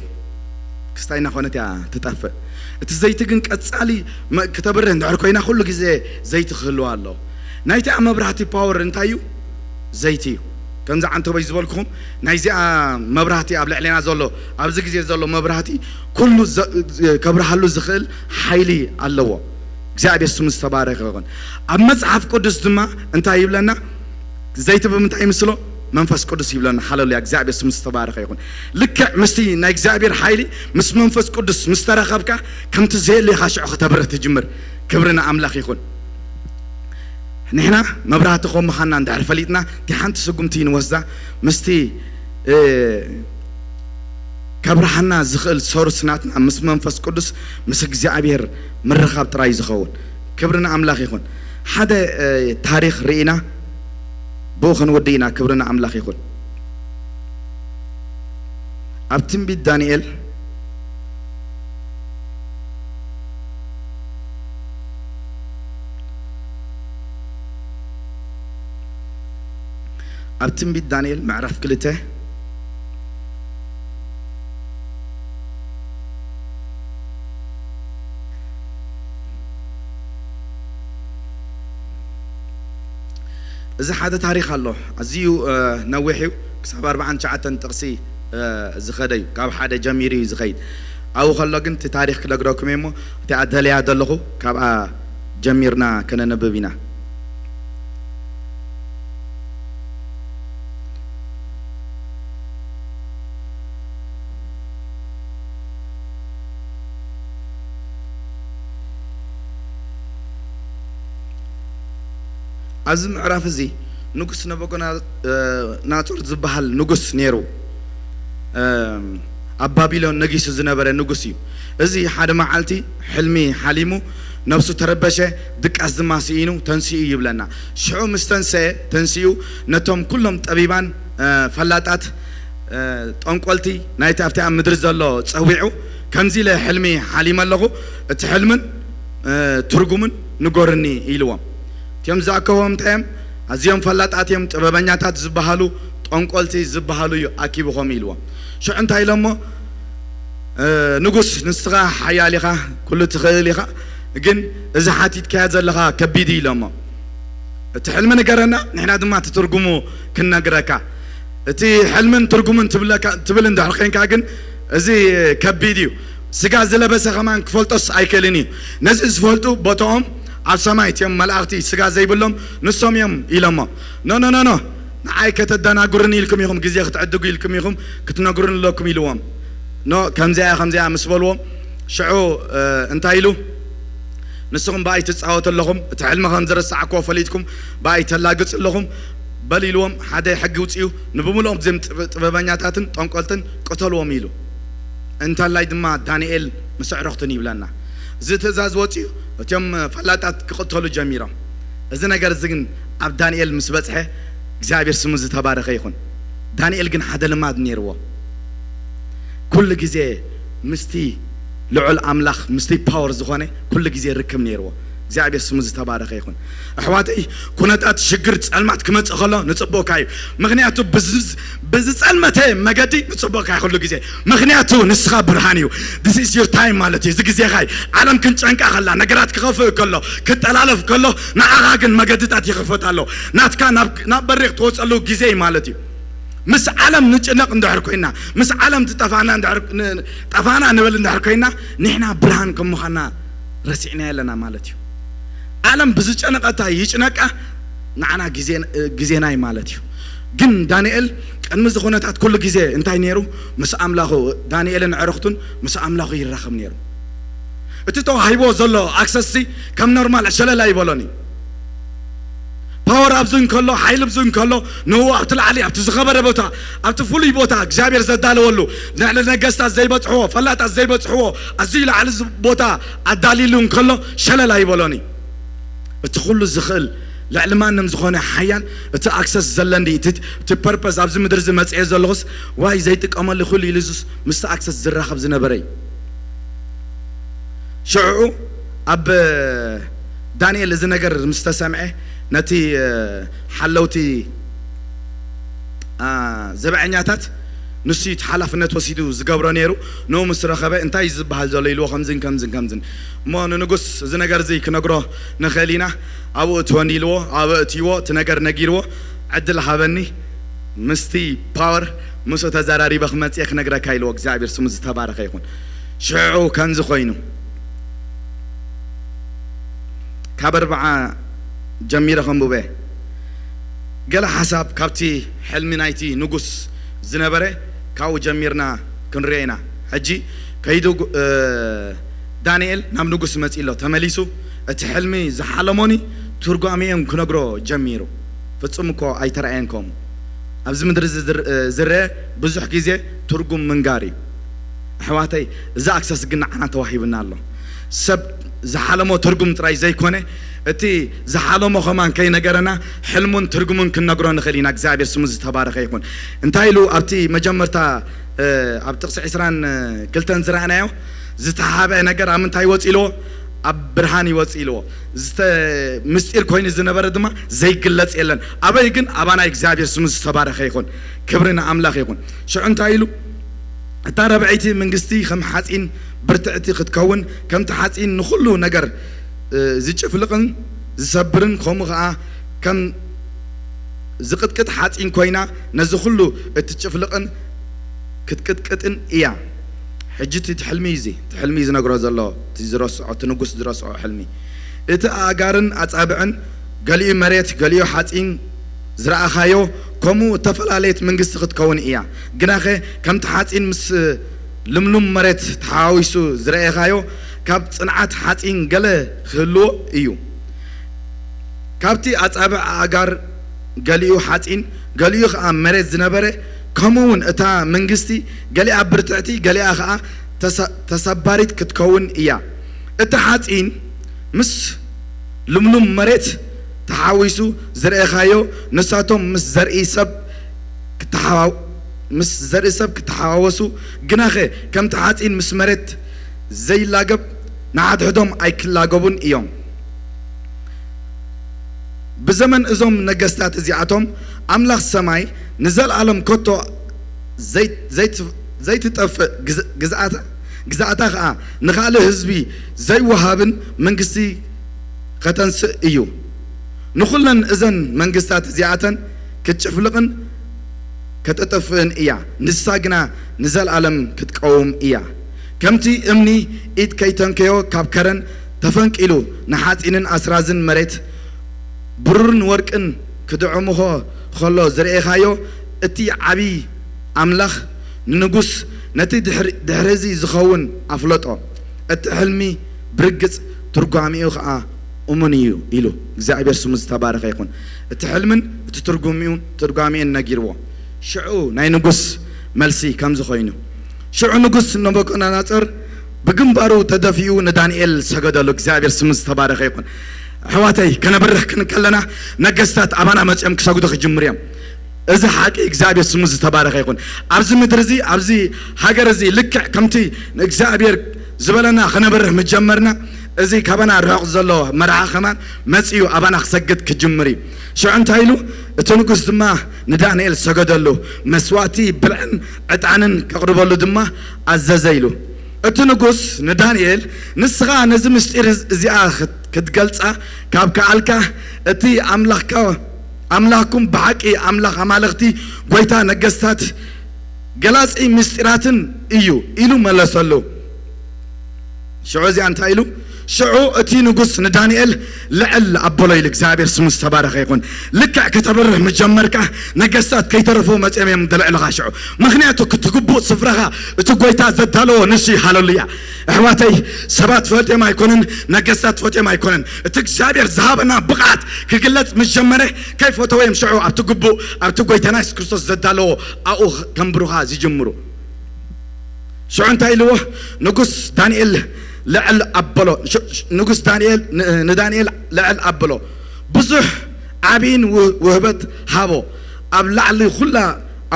ክስታይ እናኾነት እያ ትጠፍእ። እቲ ዘይቲ ግን ቀጻሊ መ-፣ ክተብርህ እንድሕር ኮይና ኩሉ ግዜ ዘይቲ ክህልዋ ኣለዎ። ናይቲኣ መብራህቲ ፓወር እንታይ እዩ? ዘይቲ እዩ። ከምዚ ዓንተበይ ዝበልኩኹም ናይዚኣ መብራህቲ ኣብ ልዕሌና ዘሎ ኣብዚ ግዜ ዘሎ መብራህቲ ኩሉ ዘ-፣ ከብርሃሉ ዝኽእል ሓይሊ ኣለዎ። እግዚኣብሔር ስሙ ዝተባረከ ይኹን። ኣብ መጽሓፍ ቅዱስ ድማ እንታይ ይብለና? ዘይቲ ብምንታይ ይምስሎ? መንፈስ ቅዱስ ይብለና። ሃለሉያ፣ እግዚኣብሔር ስም ዝተባረኸ ይኹን። ልክዕ ምስቲ ናይ እግዚኣብሔር ሓይሊ ምስ መንፈስ ቅዱስ ምስ ተራኸብካ፣ ከምቲ ዘየለ ኢኻ ሽዑ ከተብርህ ትጅምር። ክብሪ ንኣምላኽ ይኹን። ንሕና መብራህቲ ከም ምዃንና እንድሕር ፈሊጥና፣ እቲ ሓንቲ ስጉምቲ ንወስዳ። ምስቲ እ፣ ከብርሃና ዝኽእል ሶርስ ናትና ምስ መንፈስ ቅዱስ፣ ምስ እግዚኣብሔር ምርኻብ ጥራይ ዝኸውን። ክብሪ ንኣምላኽ ይኹን። ሓደ እ፣ ታሪኽ ርኢና ብኡ ክንውዲ ኢና። ክብሪ ንኣምላኽ ይኹን። ኣብ ትንቢት ዳንኤል፣ ኣብ ትንቢት ዳንኤል ምዕራፍ ክልተ፣ እዚ ሓደ ታሪኽ ኣሎ። ኣዝዩ እ፣ ነዊሕ እዩ። ክሳብ ኣርባዓን ትሽዓተን ጥቕሲ እ፣ ዝኸደ እዩ። ካብ ሓደ ጀሚሩ እዩ ዝኸይድ። ኣብኡ ከሎ ግን እቲ ታሪኽ ክነግረኩም እየ እሞ፣ እቲኣ ደልያ ዘለኹ ካብኣ ጀሚርና ከነንብብ ኢና። ኣብዚ ምዕራፍ እዚ ንጉስ ነቡከደነጾር ዝበሃል ንጉስ ነይሩ። እም፣ ኣብ ባቢሎን ነጊሱ ዝነበረ ንጉስ እዩ። እዚ ሓደ መዓልቲ ሕልሚ ሓሊሙ፣ ነብሱ ተረበሸ፣ ድቃስ ድማ ስኢኑ ተንሲኡ ይብለና። ሽዑ ምስ ተንሰየ፣ ተንሲኡ ነቶም ኩሎም ጠቢባን፣ እ፣ ፈላጣት፣ እ፣ ጠንቆልቲ ናይቲ ኣብቲ ኣብ ምድሪ ዘሎ ጸዊዑ፣ ከምዚ ኢለ ሕልሚ ሓሊመ ኣለኹ፣ እቲ ሕልምን፣ እ፣ ትርጉምን ንገሩኒ ኢልዎም። እቲኦም ዝኣከብዎም እንታይ እዮም? ኣዝዮም ፈላጣት እዮም፣ ጥበበኛታት ዝበሃሉ፣ ጠንቆልቲ ዝበሃሉ እዩ ኣኪብዎም ኢልዎም። ሽዑ እንታይ ኢሎሞ? እ፣ ንጉስ፣ ንስኻ ሓያል ኢኻ፣ ኩሉ ትኽእል ኢኻ፣ ግን እዚ ሓቲትካዮ ዘለኻ ከቢድ እዩ ኢሎሞ። እቲ ሕልሚ ንገረና፣ ንሕና ድማ እቲ ትርጉሙ ክንነግረካ። እቲ ሕልምን ትርጉምን ትብለካ፣ ትብል እንድሕር ዄንካ ግን፣ እዚ ከቢድ እዩ። ስጋ ዝለበሰ ከማን ክፈልጦስ ኣይክእልን እዩ። ነዚ ዝፈልጡ ቦታኦም ኣብ ሰማይ፣ እቲኦም መላእኽቲ ስጋ ዘይብሎም ንሶም እዮም ኢሎሞ። ኖ፣ ኖ፣ ኖ፣ ኖ፣ ንዓይ ከተደናግሩኒ ኢልኩም ኢኹም፣ ግዜ ክትዕድጉ ኢልኩም ኢኹም ክትነግሩኒ ኣለኩም ኢልዎም። ኖ፣ ከምዚኣ እያ፣ ከምዚኣ ምስ በልዎም፣ ሽዑ፣ እ፣ እንታይ ኢሉ? ንስኹም ብኣይ ትጻወቱ ኣለኹም፣ እቲ ሕልሚ ከም ዝረሳዕክዎ ፈሊጥኩም ብኣይ ተላግጹ ኣለኹም በል ኢልዎም። ሓደ ሕጊ ውጽኡ፣ ንብምልኦም እዞም ጥበ-፣ ጥበበኛታትን ጠንቆልትን ቅተልዎም ኢሉ። እንተላይ ድማ ዳንኤል ምስ ኣዕሩኽቱን ይብለና። እዚ ትእዛዝ ወጽኡ፣ እቶም ፈላጣት ክቕተሉ ጀሚሮም። እዚ ነገር እዚ ግን ኣብ ዳንኤል ምስ በጽሐ፣ እግዚኣብሔር ስሙ ዝተባረኸ ይኹን። ዳንኤል ግን ሓደ ልማድ ነይርዎ። ኩሉ ግዜ ምስቲ ልዑል ኣምላኽ፣ ምስቲ ፓወር ዝኾነ ኩሉ ግዜ ርክብ ነይርዎ። እግዚኣብሔር ስሙ ዝተባረኸ ይኹን። ኣሕዋተይ፣ ኩነታት፣ ሽግር፣ ጸልማት ክመጽእ ከሎ ንጽቡቕካ እዩ። ምኽንያቱ ብዝ-፣ ብዝጸልመተ መገዲ ንጽቡቕካ እዩ ኩሉ ግዜ። ምኽንያቱ ንስኻ ብርሃን እዩ። This is your time ማለት እዩ። እዚ ግዜኻ እዩ። ዓለም ክንጨንቃ ከላ፣ ነገራት ክኸፍእ ከሎ፣ ክጠላለፍ ከሎ፣ ንዓኻ ግን መገድታት ይኽፈት ኣሎ። ናትካ ናብ፣ ናብ በሪኽ ትወጸሉ ግዜ እዩ ማለት እዩ። ምስ ዓለም ንጭነቕ እንድሕር ኮይና፣ ምስ ዓለም ትጠፋና እንድሕር፣ ን-፣ ጠፋና ንበል እንድሕር ኮይና፣ ንሕና ብርሃን ከም ምዃንና ረሲዕናዮ ኣለና ማለት እዩ። ዓለም ብዝጨነቐታ ይጭነቃ፣ ንዓና ግዜ፣ ግዜና እዩ ማለት እዩ። ግን ዳንኤል ቅድሚ እዚ ኩነታት ኩሉ ግዜ እንታይ ነይሩ? ምስ ኣምላኹ፣ ዳንኤልን ኣዕሩኽቱን ምስ ኣምላኹ ይራኸብ ነይሩ። እቲ ተዋሂብዎ ዘሎ ኣክሰስ ሲ ከም ኖርማል ሸለል ኣይበሎን እዩ። ፓወር ኣብዚ እንከሎ፣ ሓይሊ ኣብዚ እንከሎ፣ ንኡ ኣብቲ ላዕሊ፣ ኣብቲ ዝኸበረ ቦታ፣ ኣብቲ ፍሉይ ቦታ እግዚኣብሔር ዘዳለወሉ፣ ንዕሊ ነገስታት ዘይበጽሕዎ፣ ፈላጣት ዘይበጽሕዎ፣ ኣዝዩ ላዕሊ ዝ-፣ ቦታ ኣዳሊሉ እንከሎ፣ ሸለል ኣይበሎን እዩ። እቲ ኩሉ ዝኽእል፣ ልዕሊ ማንም ዝኾነ ሓያል፣ እቲ ኣክሰስ ዘለኒ፣ እቲ፣ እቲ ፐርፐስ ኣብዚ ምድሪ እዚ መጽኤ ዘለኹስ፣ ዋይ ዘይጥቀመሉ ኩሉ ኢሉ ዙስ ምስቲ ኣክሰስ ዝራኸብ ዝነበረ እዩ። ሽዑ ኣብ ዳንኤል እዚ ነገር ምስ ተሰምዐ፣ ነቲ፣ እ፣ ሓለውቲ፣ ኣ፣ ዘብዐኛታት ንሱ እዩ እቲ ሓላፍነት ወሲዱ ዝገብሮ ነይሩ። ንኡ ምስ ረኸበ፣ "እንታይ እዩ ዝበሃል ዘሎ?" ኢልዎ፣ ከምዝን ከምዝን ከምዝን። እሞ ንንጉስ እዚ ነገር እዚ ክነግሮ ንኽእል ኢና። ኣብኡ እትወኒ ኢልዎ፣ ኣብኡ እትይዎ፣ እቲ ነገር ነጊርዎ፣ ዕድል ሃበኒ። ምስቲ ፓወር ምስኡ ተዘራሪበ ክመጽእ ክነግረካ ኢልዎ። እግዚኣብሔር ስሙ ዝተባረኸ ይኹን። ሽዑ ከምዚ ኮይኑ፣ ካብ ኣርብዓ ጀሚረ ከንብበ። ገለ ሓሳብ ካብቲ ሕልሚ ናይቲ ንጉስ ዝነበረ ካብኡ ጀሚርና ክንሪኦ ኢና። ሕጂ ከይዱ እ፣ ዳንኤል ናብ ንጉስ መጺእ ኣሎ። ተመሊሱ እቲ ሕልሚ ዝሓለሞኒ ትርጓሜኡን ክነግሮ ጀሚሩ። ፍጹም እኮ ኣይተራእየን ከምኡ። ኣብዚ ምድሪ እዚ ዝር-፣ እ፣ ዝረአ ብዙሕ ግዜ ትርጉም ምንጋር እዩ። ኣሕዋተይ፣ እዚ ኣክሰስ ግን ንዓና ተዋሂብና ኣሎ። ሰብ ዝሓለሞ ትርጉም ጥራይ ዘይኮነ፣ እቲ ዝሓለሞ ከማን ከይነገረና ሕልሙን ትርጉሙን ክንነግሮ ንኽእል ኢና። እግዚኣብሔር ስሙ ዝተባረኸ ይኹን። እንታይ ኢሉ ኣብቲ መጀመርታ፣ እ፣ ኣብ ጥቕሲ ዕስራን ክልተን ዝረኣናዮ ዝተሓበአ ነገር ኣብ ምንታይ ወፂእልዎ? ኣብ ብርሃን ይወፅእ ኢልዎ። ዝተ-፣ ምስጢር ኮይኑ ዝነበረ ድማ ዘይግለጽ የለን። ኣበይ ግን? ኣባና እግዚኣብሔር ስሙ ዝተባረኸ ይኹን። ክብሪ ንኣምላኽ ይኹን። ሽዑ እንታይ ኢሉ? እታ ረብዐይቲ መንግስቲ ከም ሓጺን ብርትዕቲ ክትከውን፣ ከምቲ ሓጺን ንኹሉ ነገር፣ እ፣ ዝጭፍልቕን ዝሰብርን፣ ከምኡ ኸኣ ከም ዝቕጥቅጥ ሓጺን ኮይና፣ ነዚ ኹሉ እትጭፍልቕን ክትቅጥቅጥን እያ። ሕጂ እቲ፣ እቲ ሕልሚ እዩ እዚ። እቲ ሕልሚ እዩ ዝነግሮ ዘሎ፣ እቲ ዝረስዖ፣ እቲ ንጉስ ዝረስዖ ሕልሚ። እቲ ኣእጋርን ኣጻብዕን፣ ገሊኡ መሬት፣ ገሊኡ ሓጺን ዝረኣኻዮ፣ ከምኡ እተፈላለየት መንግስቲ ክትከውን እያ። ግናኸ ከምቲ ሓጺን ምስ ልምሉም መሬት ተሓዋዊሱ ዝረኤኻዮ፣ ካብ ጽንዓት ሓጺን ገለ ክህልዎ እዩ። ካብቲ ኣጻብዕ ኣእጋር ገሊኡ ሓጺን፣ ገሊኡ ኸኣ መሬት ዝነበረ፣ ከምኡ እውን እታ መንግስቲ ገሊኣ ብርትዕቲ፣ ገሊኣ ኸኣ ተሰ-፣ ተሰባሪት ክትከውን እያ። እቲ ሓጺን ምስ ልምሉም መሬት ተሓዊሱ ዝረኤኻዮ፣ ንሳቶም ምስ ዘርኢ ሰብ ክተሓዋ-፣ ምስ ዘርኢ ሰብ ክተሓዋወሱ፣ ግናኸ ከምቲ ሓጺን ምስ መሬት ዘይላገብ፣ ንሓድሕዶም ኣይክላገቡን እዮም። ብዘመን እዞም ነገስታት እዚኣቶም፣ ኣምላኽ ሰማይ ንዘለኣለም ከቶ ዘይ-፣ ዘይት-፣ ዘይትጠፍእ ግዝ-፣ ግዝኣታ፣ ግዝኣታ ኸኣ ንኻልእ ህዝቢ ዘይወሃብን መንግስቲ ኸተንስእ እዩ። ንኹለን እዘን መንግስታት እዚኣተን ክትጭፍልቕን ከተጥፍእን እያ፣ ንሳ ግና ንዘለኣለም ክትቀውም እያ። ከምቲ እምኒ ኢድ ከይተንከዮ ካብ ከረን ተፈንቂሉ ንሓጺንን ኣስራዝን መሬት ብሩርን ወርቅን ክድዕምኾ ኸሎ ዝረኤኻዮ፣ እቲ ዓቢ ኣምላኽ ንንጉስ ነቲ ድሕሪ-፣ ድሕሪ እዚ ዝኸውን ኣፍለጦ። እቲ ሕልሚ ብርግጽ ትርጓሜኡ ኸኣ እሙን እዩ ኢሉ። እግዚኣብሔር ስሙ ዝተባረኸ ይኹን። እቲ ሕልምን እቲ ትርጉሚኡ-፣ ትርጓሜኡን ነጊርዎ። ሽዑ ናይ ንጉስ መልሲ ከምዚ ኮይኑ። ሽዑ ንጉስ ነቡከደነጾር ብግንባሩ ተደፊኡ ንዳንኤል ሰገደሉ። እግዚኣብሔር ስሙ ዝተባረኸ ይኹን። ኣሕዋተይ፣ ከነብርህ ክንከለና ነገስታት ኣባና መጺኦም ክሰግዱ ክጅምሩ እዮም። እዚ ሓቂ እግዚኣብሔር ስሙ ዝተባረኸ ይኹን። ኣብዚ ምድሪ እዚ፣ ኣብዚ ሃገር እዚ ልክዕ ከምቲ እግዚኣብሔር ዝበለና ክነብርህ ምጀመርና፣ እዚ ካባና ርሑቕ ዘሎ መርዓ ከማን መጺኡ ኣባና ክሰግድ ክጅምር እዩ። ሽዑ እንታይ ኢሉ? እቲ ንጉስ ድማ ንዳንኤል ሰገደሉ፣ መስዋእቲ ብልዕን ዕጣንን ከቕርበሉ ድማ ኣዘዘ ኢሉ። እቲ ንጉስ ንዳንኤል፣ ንስኻ ነዚ ምስጢር እዚኣ ክት-፣ ክትገልጻ ካብ ከኣልካ፣ እቲ ኣምላኽካ፣ ኣምላኽኩም ብሓቂ ኣምላኽ ኣማልኽቲ፣ ጐይታ ነገስታት፣ ገላጺ ምስጢራትን እዩ ኢሉ መለሰሉ። ሽዑ እዚኣ እንታይ ኢሉ? ሽዑ እቲ ንጉስ ንዳንኤል፣ ልዕል ኣበሎ ኢሉ። እግዚኣብሔር ስሙ ዝተባረኸ ይኹን። ልክዕ ከተብርህ ምጀመርካ፣ ነገስታት ከይተረፉ መጺኦም እዮም ደልዕልኻ። ሽዑ ምኽንያቱ እቲ ግቡእ ስፍራኻ እቲ ጐይታ ዘዳለዎ ንሱ እዩ። ሃለሉያ። ኣሕዋተይ፣ ሰባት ፈትዮም ኣይኮነን፣ ነገስታት ፈትዮም ኣይኮነን። እቲ እግዚኣብሔር ዝሃበና ብቕዓት ክግለጽ ምስ ጀመረ፣ ከይፈተወ እዮም ሽዑ ኣብቲ ግቡእ፣ ኣብቲ ጐይታና የሱስ ክርስቶስ ዘዳለዎ ኣብኡ ከንብሩኻ ዝጅምሩ። ሽዑ እንታይ ኢልዎ? ንጉስ ዳንኤል ልዕል ኣበሎ። ሽ-፣ ሽ-፣ ንጉስ ዳንኤል ን-፣ ንዳንኤል ልዕል ኣበሎ። ብዙሕ ዓቢን ውህ-፣ ውህበት ሃቦ። ኣብ ላዕሊ ኹላ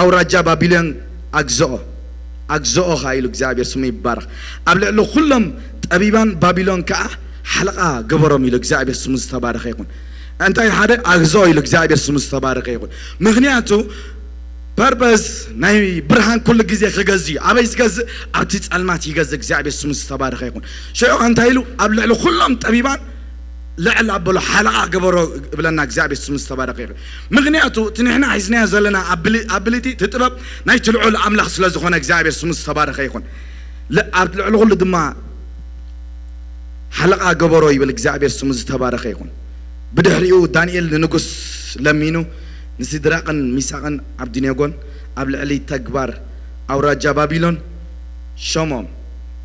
ኣውራጃ ባቢሎን ኣግዝኦ። ኣግዝኦ ኸኣ ኢሉ እግዚኣብሔር ስሙ ይባረኽ። ኣብ ልዕሊ ኹሎም ጠቢባን ባቢሎን ከኣ ሓለቓ ገበሮም ኢሉ እግዚኣብሔር ስሙ ዝተባረኸ ይኹን። እንታይ ሓደ ኣግዝኦ ኢሉ እግዚኣብሔር ስሙ ዝተባረኸ ይኹን። ምኽንያቱ ፐርፐዝ ናይ ብርሃን ኩሉ ግዜ ክገዝእ እዩ። ኣበይ ዝገዝእ? ኣብቲ ጸልማት ይገዝእ። እግዚኣብሔር ስሙ ዝተባረኸ ይኹን። ሽዑ እንታይ ኢሉ? ኣብ ልዕሊ ኩሎም ጠቢባን ልዕል ኣበሎ ሓለቓ ገበሮ እብለና። እግዚኣብሔር ስሙ ዝተባረኸ ይኹን። ምኽንያቱ እቲ ንሕና ሒዝናዮ ዘለና ኣብሊ-፣ ኣብሊቲ፣ እቲ ጥበብ ናይቲ ልዑል ኣምላኽ ስለ ዝኾነ እግዚኣብሔር ስሙ ዝተባረኸ ይኹን። ል-፣ ኣብ ልዕሊ ኩሉ ድማ ሓለቓ ገበሮ ይብል። እግዚኣብሔር ስሙ ዝተባረኸ ይኹን። ብድሕሪኡ ዳንኤል ንንጉስ ለሚኑ፣ ንሲድራቕን ሚሳቕን ዓብድኔጎን ኣብ ልዕሊ ተግባር ኣውራጃ ባቢሎን ሸሞም።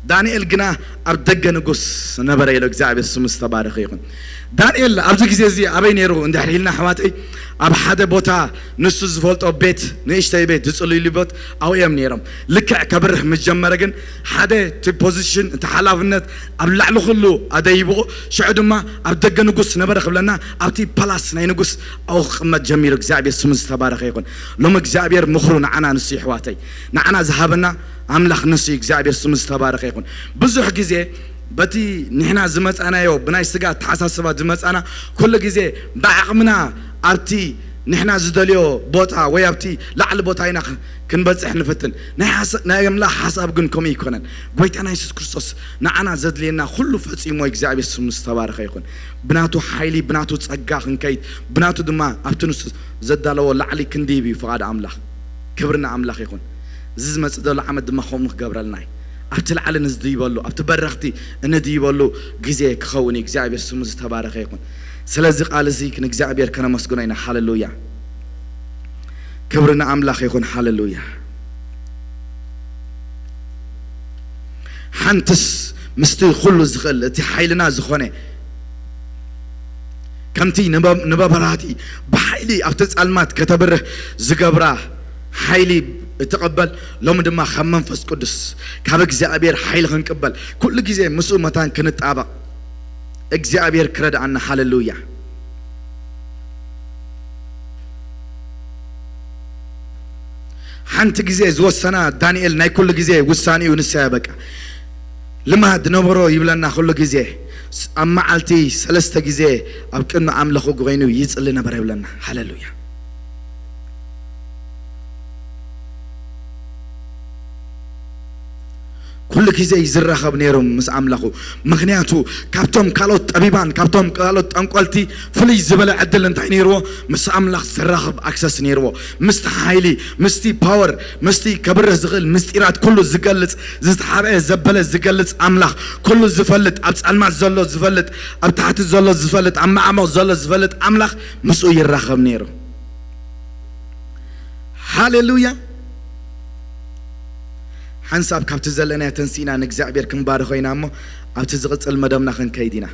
ዳንኤል ግና ኣብ ደገ ንጉስ ነበረ ኢሎ። እግዚኣብሔር ስሙ ዝተባረኸ ይኹን። ዳንኤል ኣብዚ ግዜ እዚ ኣበይ ነይሩ እንድሕር ኢልና ኣሕዋተይ፣ ኣብ ሓደ ቦታ ንሱ ዝፈልጦ ቤት፣ ንእሽተይ ቤት ዝጽልይሉ ቤት ኣብኡ እዮም ነይሮም። ልክዕ ከብርህ ምስ ጀመረ ግን ሓደ እቲ ፖዚሽን፣ እቲ ሓላፍነት ኣብ ላዕሊ ኩሉ ኣደይብቑ። ሽዑ ድማ ኣብ ደገ ንጉስ ነበረ ክብለና፣ ኣብቲ ፓላስ ናይ ንጉስ ኣብኡ ክቕመጥ ጀሚሩ። እግዚኣብሔር ስሙ ዝተባረኸ ይኹን። ሎም እግዚኣብሔር ምኽሩ ንዓና ንሱ ይሕዋተይ፣ ንዓና ዝሃበና ኣምላኽ ንሱ እዩ። እግዚኣብሔር ስሙ ዝተባረኸ ይኹን። ብዙሕ ግዜ በቲ ንሕና ዝመጻናዮ ብናይ ስጋ ኣተሓሳስባ ዝመጻና ኩሉ ግዜ ብዓቕምና ኣብቲ ንሕና ዝደልዮ ቦታ ወይ ኣብቲ ላዕሊ ቦታ ኢና ክ- ክንበጽሕ ንፍትን። ናይ ሓሳ- ናይ ኣምላኽ ሓሳብ ግን ከምኡ ኣይኮነን። ጎይታና የሱስ ክርስቶስ ንዓና ዘድልየና ኩሉ ፈጺሞ እግዚኣብሔር ስሙ ዝተባረኸ ይኹን። ብናቱ ሓይሊ ብናቱ ጸጋ ክንከይድ ብናቱ ድማ ኣብቲ ንሱ ዘዳለዎ ላዕሊ ክንድይብ እዩ ፍቓድ ኣምላኽ። ክብሪ ንኣምላኽ ይኹን። እዚ ዝመጽእ ዘሎ ዓመት ድማ ከምኡ ክገብረልና እዩ። ኣብቲ ላዕሊ ንዝድይበሉ ኣብቲ በረኽቲ እንድይበሉ ግዜ ክኸውን እዩ። እግዚኣብሔር ስሙ ዝተባረኸ ይኹን። ስለዚ ቃል እዚ ንእግዚኣብሔር ከነመስግኖ ኢና። ሃሌሉያ። ክብሪ ንኣምላኽ ይኹን። ሃሌሉያ። ሓንትስ ምስቲ ኩሉ ዝኽእል እቲ ሓይልና ዝኾነ ከምቲ ንመ- ንመብራህቲ ብሓይሊ ኣብቲ ጸልማት ከተብርህ ዝገብራ ሓይሊ እትቕበል ሎሚ ድማ ካብ መንፈስ ቅዱስ ካብ እግዚኣብሔር ሓይሊ ክንቅበል ኩሉ ግዜ ምስኡ መታን ክንጣበቕ እግዚኣብሔር ክረድኣና። ሃሌሉያ። ሓንቲ ግዜ ዝወሰና ዳንኤል ናይ ኩሉ ግዜ ውሳኔኡ ንሳ እያ። በቃ ልማድ ነበሮ ይብለና ኩሉ ግዜ። ስ- ኣብ መዓልቲ ሰለስተ ግዜ ኣብ ቅድሚ ኣምለኹ ኮይኑ ይጽሊ ነበረ ይብለና። ሃሌሉያ። ኩሉ ግዜ እዩ ዝራኸብ ነይሩ ምስ ኣምላኹ። ምኽንያቱ ካብቶም ካልኦት ጠቢባን ካብቶም ካልኦት ጠንቆልቲ ፍልይ ዝበለ ዕድል እንታይ ነይርዎ? ምስ ኣምላኽ ዝራኸብ ኣክሰስ ነይርዎ። ምስቲ ሓይሊ፣ ምስቲ ፓወር፣ ምስቲ ከብርህ ዝኽእል ምስጢራት ኩሉ ዝገልጽ፣ ዝተሓብአ ዘበለ ዝገልጽ ኣምላኽ፣ ኩሉ ዝፈልጥ፣ ኣብ ጸልማት ዘሎ ዝፈልጥ፣ ኣብ ታሕቲ ዘሎ ዝፈልጥ፣ ኣብ ማዕሙቕ ዘሎ ዝፈልጥ ኣምላኽ ምስኡ ይራኸብ ነይሩ። ሃሌሉያ። ሓንሳብ ካብቲ ዘለናዮ ተንሲእና ንእግዚኣብሔር ክንባርኾ ኢና እሞ ኣብቲ ዝቕጽል መደብና ክንከይድ ኢና።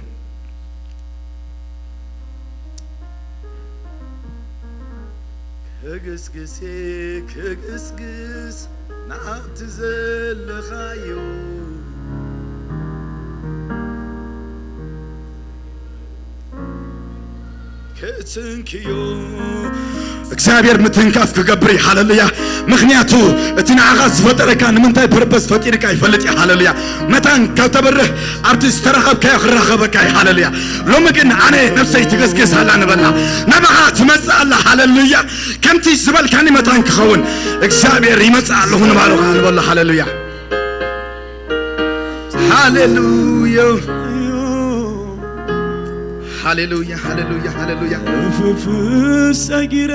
ክግስግስ ክግስግስ ናብቲ ዘለኻዮ ክትንክዮ እግዚኣብሔር ምትንካፍ ክገብር እዩ። ሃለሉያ። ምኽንያቱ እቲ ንዓኻ ዝፈጠረካ ንምንታይ ፐርፐስ ፈጢርካ ይፈልጥ እዩ። ሃለሉያ። መታን ካብ ተበርህ ኣብቲ ዝተረኸብካዮ ክራኸበካ እዩ። ሃለሉያ። ሎሚ ግን ኣነ ነብሰይ ትገስግስ ኣላ ንበላ፣ ናባኻ ትመጽእ ኣላ። ሃለሉያ። ከምቲ ዝበልካኒ መታን ክኸውን እግዚኣብሔር ይመጽእ ኣለኹ ንባርኻ ንበሎ። ሃለሉያ። ሃሌሉያ። ሃሌሉያ፣ ሃሌሉያ፣ ሃሌሉያ። እፍፍስ ጸጊረ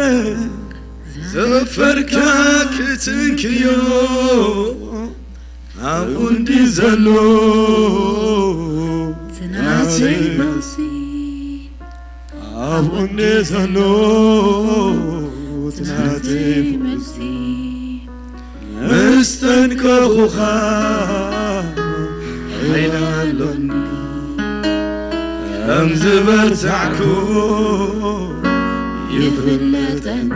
ዘፈርካ ክትንክዮ ኣብኡ እንዲ ዘሎ ናተይ መልሲ፣ ኣብኡ እንዲ ዘሎ ናተይ መልሲ። ምስ ጠንቀኹኻ ሓይሊ ኣሎኒ፣ ከም ዝበርታዕኩ ይፍለጠኒ።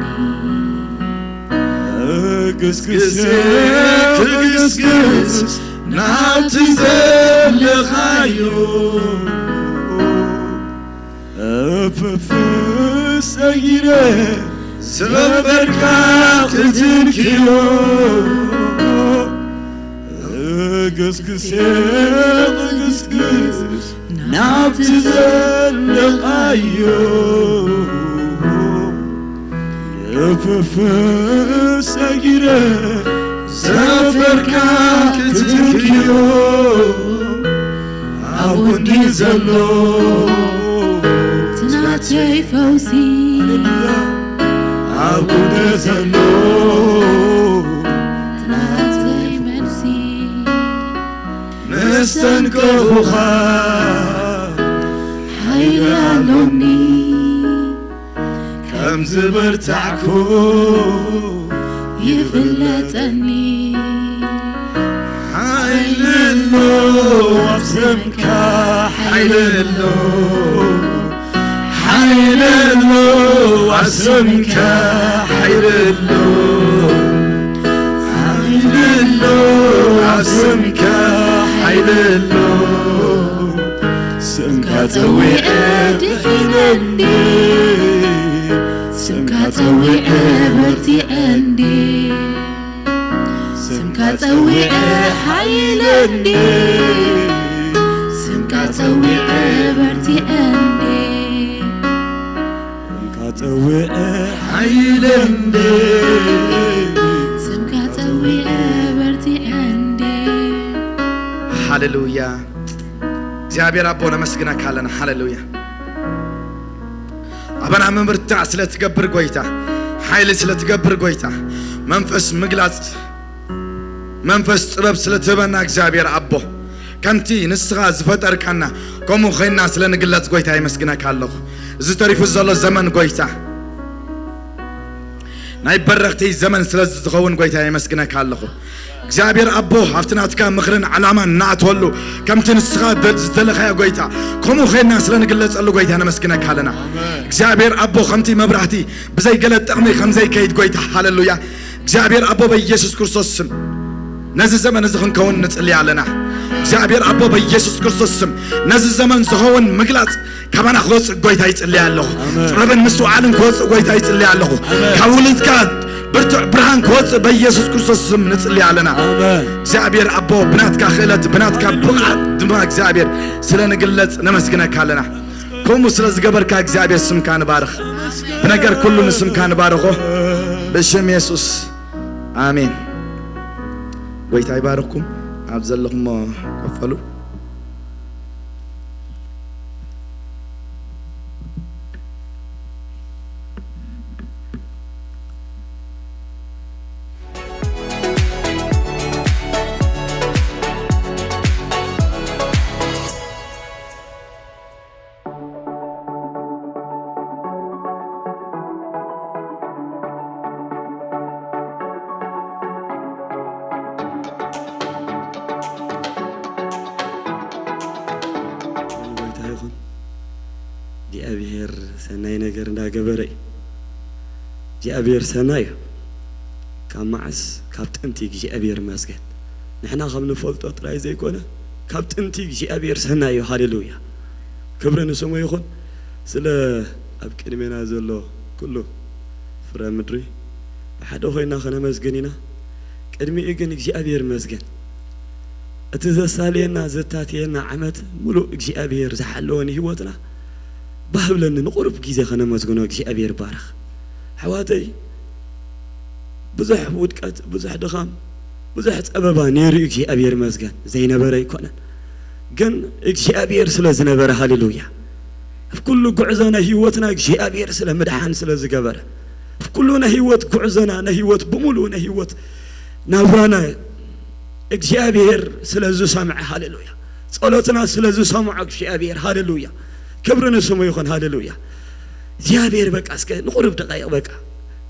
ክግስግስ ክግስግስ ናብቲ ዘለኻዮ እፍፍስ ሰጊረ ሰፈርካ ክትንክዮ። እግስግስ እግስግስ ናብቲ ዘለኻዮ እፍፍስ ሰጊረ ሰፈርካ ክትንክዮ። ኣብኡ እንዲ ዘሎ እቲ ናተይ ፈውሲ፣ ኣብኡ እንዲ ዘሎ እቲ ናተይ መልሲ፣ መስተንከኹኻ ሓይሊ ኣሎኒ። ከም ዝብርታዕኩ ይፍለጠኒ። ሓይሊ ኣሎ ኣብ ስምካ፣ ሓይሊ ኣሎ፣ ሓይሊ ኣሎ ኣብ ስምካ፣ ሓይሊ ኣሎ፣ ሓይሊ ኣሎ ኣብ ስምካ፣ ሓይሊ ኣሎ። ስምካ ጸዊዐ ድሒነ እንዴ፣ ስምካ ጸዊዐ በርቲዐ እንዴ፣ ስምካ ጸዊዐ ሓይለ እንዴ፣ ስምካ ጸዊዐ በርቲዐ እንዴ፣ ስምካ ጸዊዐ ሓይለ እንዴ፣ ስምካ ጸዊዐ በርቲዐ እንዴ። ሃሌሉያ። እግዚኣብሔር ኣቦ ነመስግነካ ኣለና። ሃሌሉያ። ኣበና ምብርታዕ ስለ ትገብር ጎይታ፣ ሓይሊ ስለ ትገብር ጎይታ፣ መንፈስ ምግላጽ፣ መንፈስ ጥበብ ስለ ትህበና እግዚኣብሔር ኣቦ፣ ከምቲ ንስኻ ዝፈጠርካና ከምኡ ኸይንና ስለ ንግለጽ ጎይታ የመስግነካ ኣለኹ። እዚ ተሪፉ ዘሎ ዘመን ጎይታ ናይ በረኽቲ ዘመን ስለ ዝኸውን ጎይታ የመስግነካ ኣለኹ። እግዚኣብሔር ኣቦ፣ ኣብቲ ናትካ ምኽርን ዓላማን ንኣትወሉ፣ ከምቲ ንስኻ ደ-፣ ዝደለኻዮ ጎይታ፣ ከምኡ ኸይንና ስለ ንግለጸሉ ጎይታ ነመስግነካ ኣለና። እግዚኣብሔር ኣቦ፣ ከምቲ መብራህቲ ብዘይ ገለ ጥቕሚ ከም ዘይከይድ ጎይታ፣ ሃሌሉያ። እግዚኣብሔር ኣቦ፣ በኢየሱስ ክርስቶስ ስም ነዚ ዘመን እዚ ክንከውን ንጽሊ ኣለና። እግዚኣብሔር ኣቦ፣ በኢየሱስ ክርስቶስ ስም ነዚ ዘመን ዝኸውን ምግላጽ ካባና ክወፅእ ጎይታ ይጽልይ ኣለኹ። ኣሜን። ጥበብን ምስትውዓልን ክወፅእ ጎይታ ይጽልይ ኣለኹ። ኣሜን። ካብ ውሉድካ ብርቱዕ ብርሃን ክወፅእ በኢየሱስ ክርስቶስ ስም ንጽልይ ኣለና። ኣሜን። እግዚኣብሔር ኣቦ፣ ብናትካ ክእለት፣ ብናትካ ብቕዓት ድማ እግዚኣብሔር ስለ ንግለጽ ነመስግነካ ኣለና። ከምኡ ስለ ዝገበርካ እግዚኣብሔር ስምካ ንባርኽ። ብነገር ኩሉ ንስምካ ንባርኾ። ብሽም የሱስ። ኣሜን። ጎይታ ይባርኽኩም። ኣብ ዘለኹሞ ከፈሉ። ጎይታ ይኹን። እግዚኣብሔር ሰናይ ነገር እንዳገበረ እዩ። እግዚኣብሔር ሰናይ እዩ። ካብ መዓስ? ካብ ጥንቲ። እግዚኣብሔር ይመስገን። ንሕና ከም ንፈልጦ ጥራይ ዘይኮነ፣ ካብ ጥንቲ እግዚኣብሔር ሰናይ እዩ። ሃሌሉያ። ክብሪ ንስሙ ይኹን። ስለ ኣብ ቅድሜና ዘሎ ኩሉ ፍረ ምድሪ ብሓደ ኮይና ከነመስግን ኢና። ቅድሚኡ ግን እግዚኣብሔር ይመስገን። እቲ ዘሳልየና ዘታትየና ዓመት ሙሉእ እግዚኣብሔር ዝሓለወ ንህይወትና ባህ ብለኒ ንቁሩብ ግዜ ከነመስግኖ እግዚኣብሔር ይባረኽ። ኣሕዋተይ፣ ብዙሕ ውድቀት፣ ብዙሕ ድኻም፣ ብዙሕ ጸበባ ነይሩ እዩ። እግዚኣብሔር ይመስገን፣ ዘይነበረ ኣይኮነን። ግን እግዚኣብሔር ስለ ዝነበረ፣ ሃሌሉያ። ኣብ ኩሉ ጉዕዞ ናይ ህይወትና እግዚኣብሔር ስለ ምድሓን ስለ ዝገበረ፣ ኣብ ኩሉ ናይ ህይወት ጉዕዞና፣ ናይ ህይወት ብምሉኡ ናይ ህይወት ናብራና እግዚኣብሔር ስለ ዝሰምዐ፣ ሃሌሉያ። ጸሎትና ስለ ዝሰምዖ እግዚኣብሔር፣ ሃሌሉያ። ክብሪ ንስሙ ይኹን፣ ሃሌሉያ። እግዚኣብሔር በቃ እስከ ንቁሩብ ደቃይቕ በቃ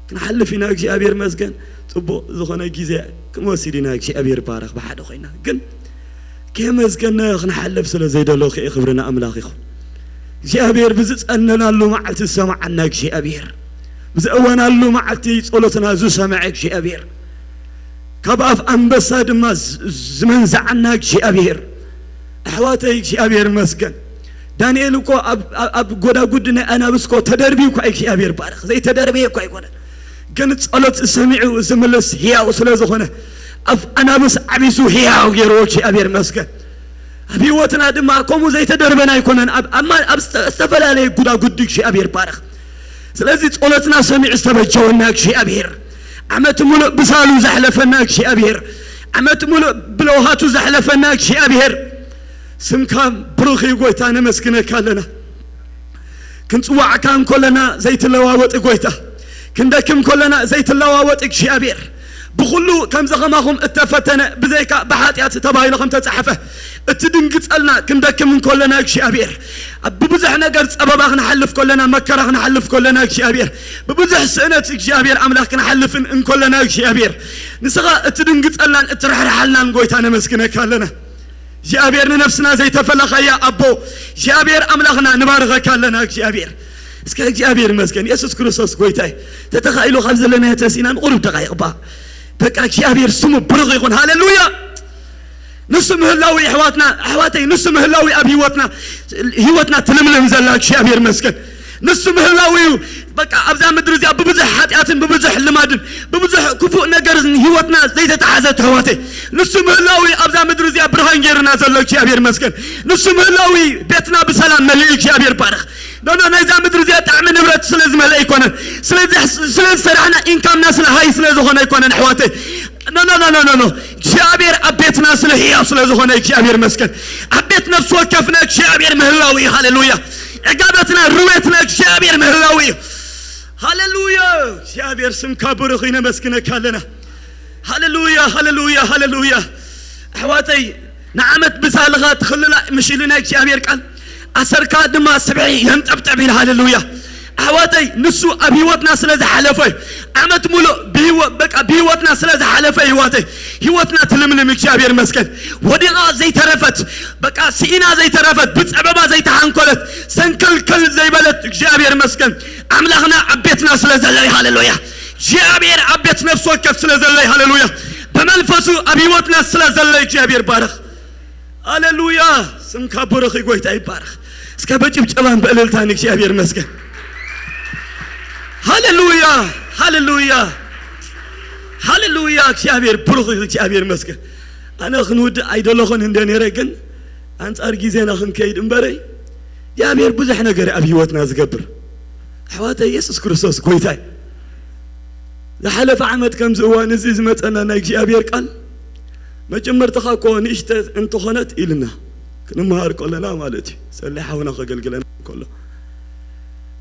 ክንሓልፍ ኢና። እግዚኣብሔር መስገን ጽቡቕ ዝኾነ ግዜ ክንወስድ ኢና። እግዚኣብሔር ባረኽ። ብሓደ ኮይና ግን ከየመስገነ ክንሓልፍ ስለ ዘይደለኹ እየ። ክብሪ ንኣምላኽ ይኹን። እግዚኣብሔር ብዝጸለናሉ መዓልቲ ዝሰምዓና እግዚኣብሔር፣ ብዝእወናሉ መዓልቲ ጸሎትና ዝሰምዐ እግዚኣብሔር፣ ካብ ኣፍ ኣንበሳ ድማ ዝ-፣ ዝመንዝዓና እግዚኣብሔር፣ ኣሕዋተይ እግዚኣብሔር ይመስገን። ዳንኤል እኮ ኣብ፣ ኣብ፣ ኣብ ጎዳጉዲ ናይ ኣናብስ እኮ ተደርብዩ እኳ እግዚኣብሔር ባረኽ። ዘይተደርበየ እኳ ኣይኮነን። ግን ጸሎት ሰሚዑ ዝምልስ ህያው ስለ ዝኾነ ኣፍ ኣናብስ ዓቢሱ ህያው ገይርዎ እግዚኣብሔር ይመስገን። ኣብ ህይወትና ድማ ከምኡ ዘይተደርበና ኣይኮነን። ኣብ፣ ኣብ፣ ኣብ ዝተ-፣ ዝተፈላለየ ጉዳጉዲ እግዚኣብሔር ባረኽ። ስለዚ ጸሎትና ሰሚዑ ዝተበጀወና እግዚኣብሔር፣ ዓመት ሙሉእ ብሳሉ ዘሕለፈና እግዚኣብሔር፣ ዓመት ሙሉእ ብለውሃቱ ዘሕለፈና እግዚኣብሔር፣ ስምካ ብሩኽ እዩ ጎይታ፣ ነመስግነካ ኣለና። ክንጽዋዕካ እንኮለና ዘይትለዋወጥ ጎይታ፣ ክንደክም ከለና ዘይትለዋወጥ እግዚኣብሔር፣ ብኹሉ ከምዚ ኸማኹም እተፈተነ፣ ብዘይካ ብሓጢኣት ተባሂሉ ከም ተጻሕፈ፣ እትድንግጸልና ክንደክም እንከለና እግዚኣብሔር፣ ኣብ ብብዙሕ ነገር ጸበባ ክንሓልፍ ከለና፣ መከራ ክንሓልፍ ከለና እግዚኣብሔር፣ ብብዙሕ ስእነት እግዚኣብሔር ኣምላኽ ክንሓልፍን እንከለና እግዚኣብሔር፣ ንስኻ እትድንግጸልናን እትርሕርሓልናን ጎይታ ነመስግነካ ኣለና። እግዚኣብሔር ንነፍስና ዘይተፈለኻያ ኣቦ እግዚኣብሔር ኣምላኽና ንባርኸካ ኣለና እግዚኣብሔር። እስከ እግዚኣብሔር ይመስገን። የሱስ ክርስቶስ ጎይታይ ተተኻኢሉ ካብ ዘለናዮ ተሲና ንቑሩብ ደቓይቕ እባ በቃ እግዚኣብሔር ስሙ ብሩኽ ይኹን። ሃሌሉያ። ንሱ ምህላዊ ኣሕዋትና ኣሕዋተይ ንሱ ምህላዊ ኣብ ህይወትና ህይወትና ትልምልም ዘላ እግዚኣብሔር ይመስገን። ንሱ ምህላዊ እዩ። በቃ ኣብዛ ምድሪ እዚኣ ብብዙሕ ሓጢኣትን ብብዙሕ ልማድን ብብዙሕ ክፉእ ነገርን ህይወትና ዘይተተሓዘት ኣሕዋተይ ንሱ ምህላዊ ኣብዛ ምድሪ እዚኣ ብርሃን ገይርና ዘሎ እግዚኣብሔር ይመስገን። ንሱ ምህላዊ ቤትና ብሰላም መሊኡ እግዚኣብሔር ባርኽ። ኖኖ ናይዛ ምድሪ እዚኣ ጣዕሚ ንብረት ስለ ዝመልአ ኣይኮነን። ስለዚ ስለ ዝሰራሕና ኢንካምና ስለ ሃይ ስለ ዝኾነ ኣይኮነን ኣሕዋተይ። ኖኖ ኖኖ ኖኖ እግዚኣብሔር ኣብ ቤትና ስለ ህያው ስለ ዝኾነ እግዚኣብሔር ይመስገን። ኣብ ቤት ነፍሲ ወከፍና እግዚኣብሔር ምህላዊ እዩ። ሃሌሉያ። ዕጋበትና ርዌትና እግዚኣብሔር ምህላዊ እዩ። ሃሌሉያ። እግዚኣብሔር ስምካ ብሩኽ እዩ። ነመስግነካ ኣለና። ሃሌሉያ ሃሌሉያ ሃሌሉያ። ኣሕዋተይ ንዓመት ብሳልኻ ትኽልላ ምሽ ኢሉ ናይ እግዚኣብሔር ቃል ኣሰርካ ድማ ስብሒ የንጠብጠብ ኢሉ። ሃሌሉያ። ኣሕዋተይ ንሱ ኣብ ህይወትና ስለ ዝሓለፈ እዩ። ዓመት ሙሉእ ብህይወ- በቃ ብህይወትና ስለ ዝሓለፈ ህይወተይ ህይወትና ትልምልም እግዚኣብሔር መስገን። ወዲቓ ዘይተረፈት በቃ ስኢና ዘይተረፈት ብፀበባ ዘይተሓንኮለት ሰንከልከል ዘይበለት እግዚኣብሔር መስገን። ኣምላኽና ኣብ ቤትና ስለ ዘሎ እዩ። ሃሌሉያ። እግዚኣብሔር ኣብ ቤት ነፍሲ ወከፍ ስለ ዘሎ እዩ። ሃሌሉያ። ብመንፈሱ ኣብ ህይወትና ስለ ዘሎ እዩ። እግዚኣብሔር ባረኽ። ሃሌሉያ። ስምካ ብሩኽ እዩ። ጎይታ ይባረኽ። እስከ በጭብጨባን በእልልታን እግዚኣብሔር መስገን። ሃሌሉያ። ሃሌሉያ። ሃሌሉያ። እግዚኣብሔር ብሩኽ እዩ። እግዚኣብሔር መስገን። ኣነ ክንውድእ ኣይደለኹን እንደ ነይረ ግን ኣንጻር ግዜና ክንከይድ እምበረይ እግዚኣብሔር ብዙሕ ነገር ኣብ ህይወትና ዝገብር። ኣሕዋተ የሱስ ክርስቶስ ጎይታይ። ዝሓለፈ ዓመት ከምዚ እዋን እዚ ዝመጸና ናይ እግዚኣብሔር ቃል መጀመርትኻ እኮ ንእሽተ እንተኾነት ኢልና ክንመሃር ከለና ማለት እዩ። ሰለ ሓውና ከገልግለና ከሎ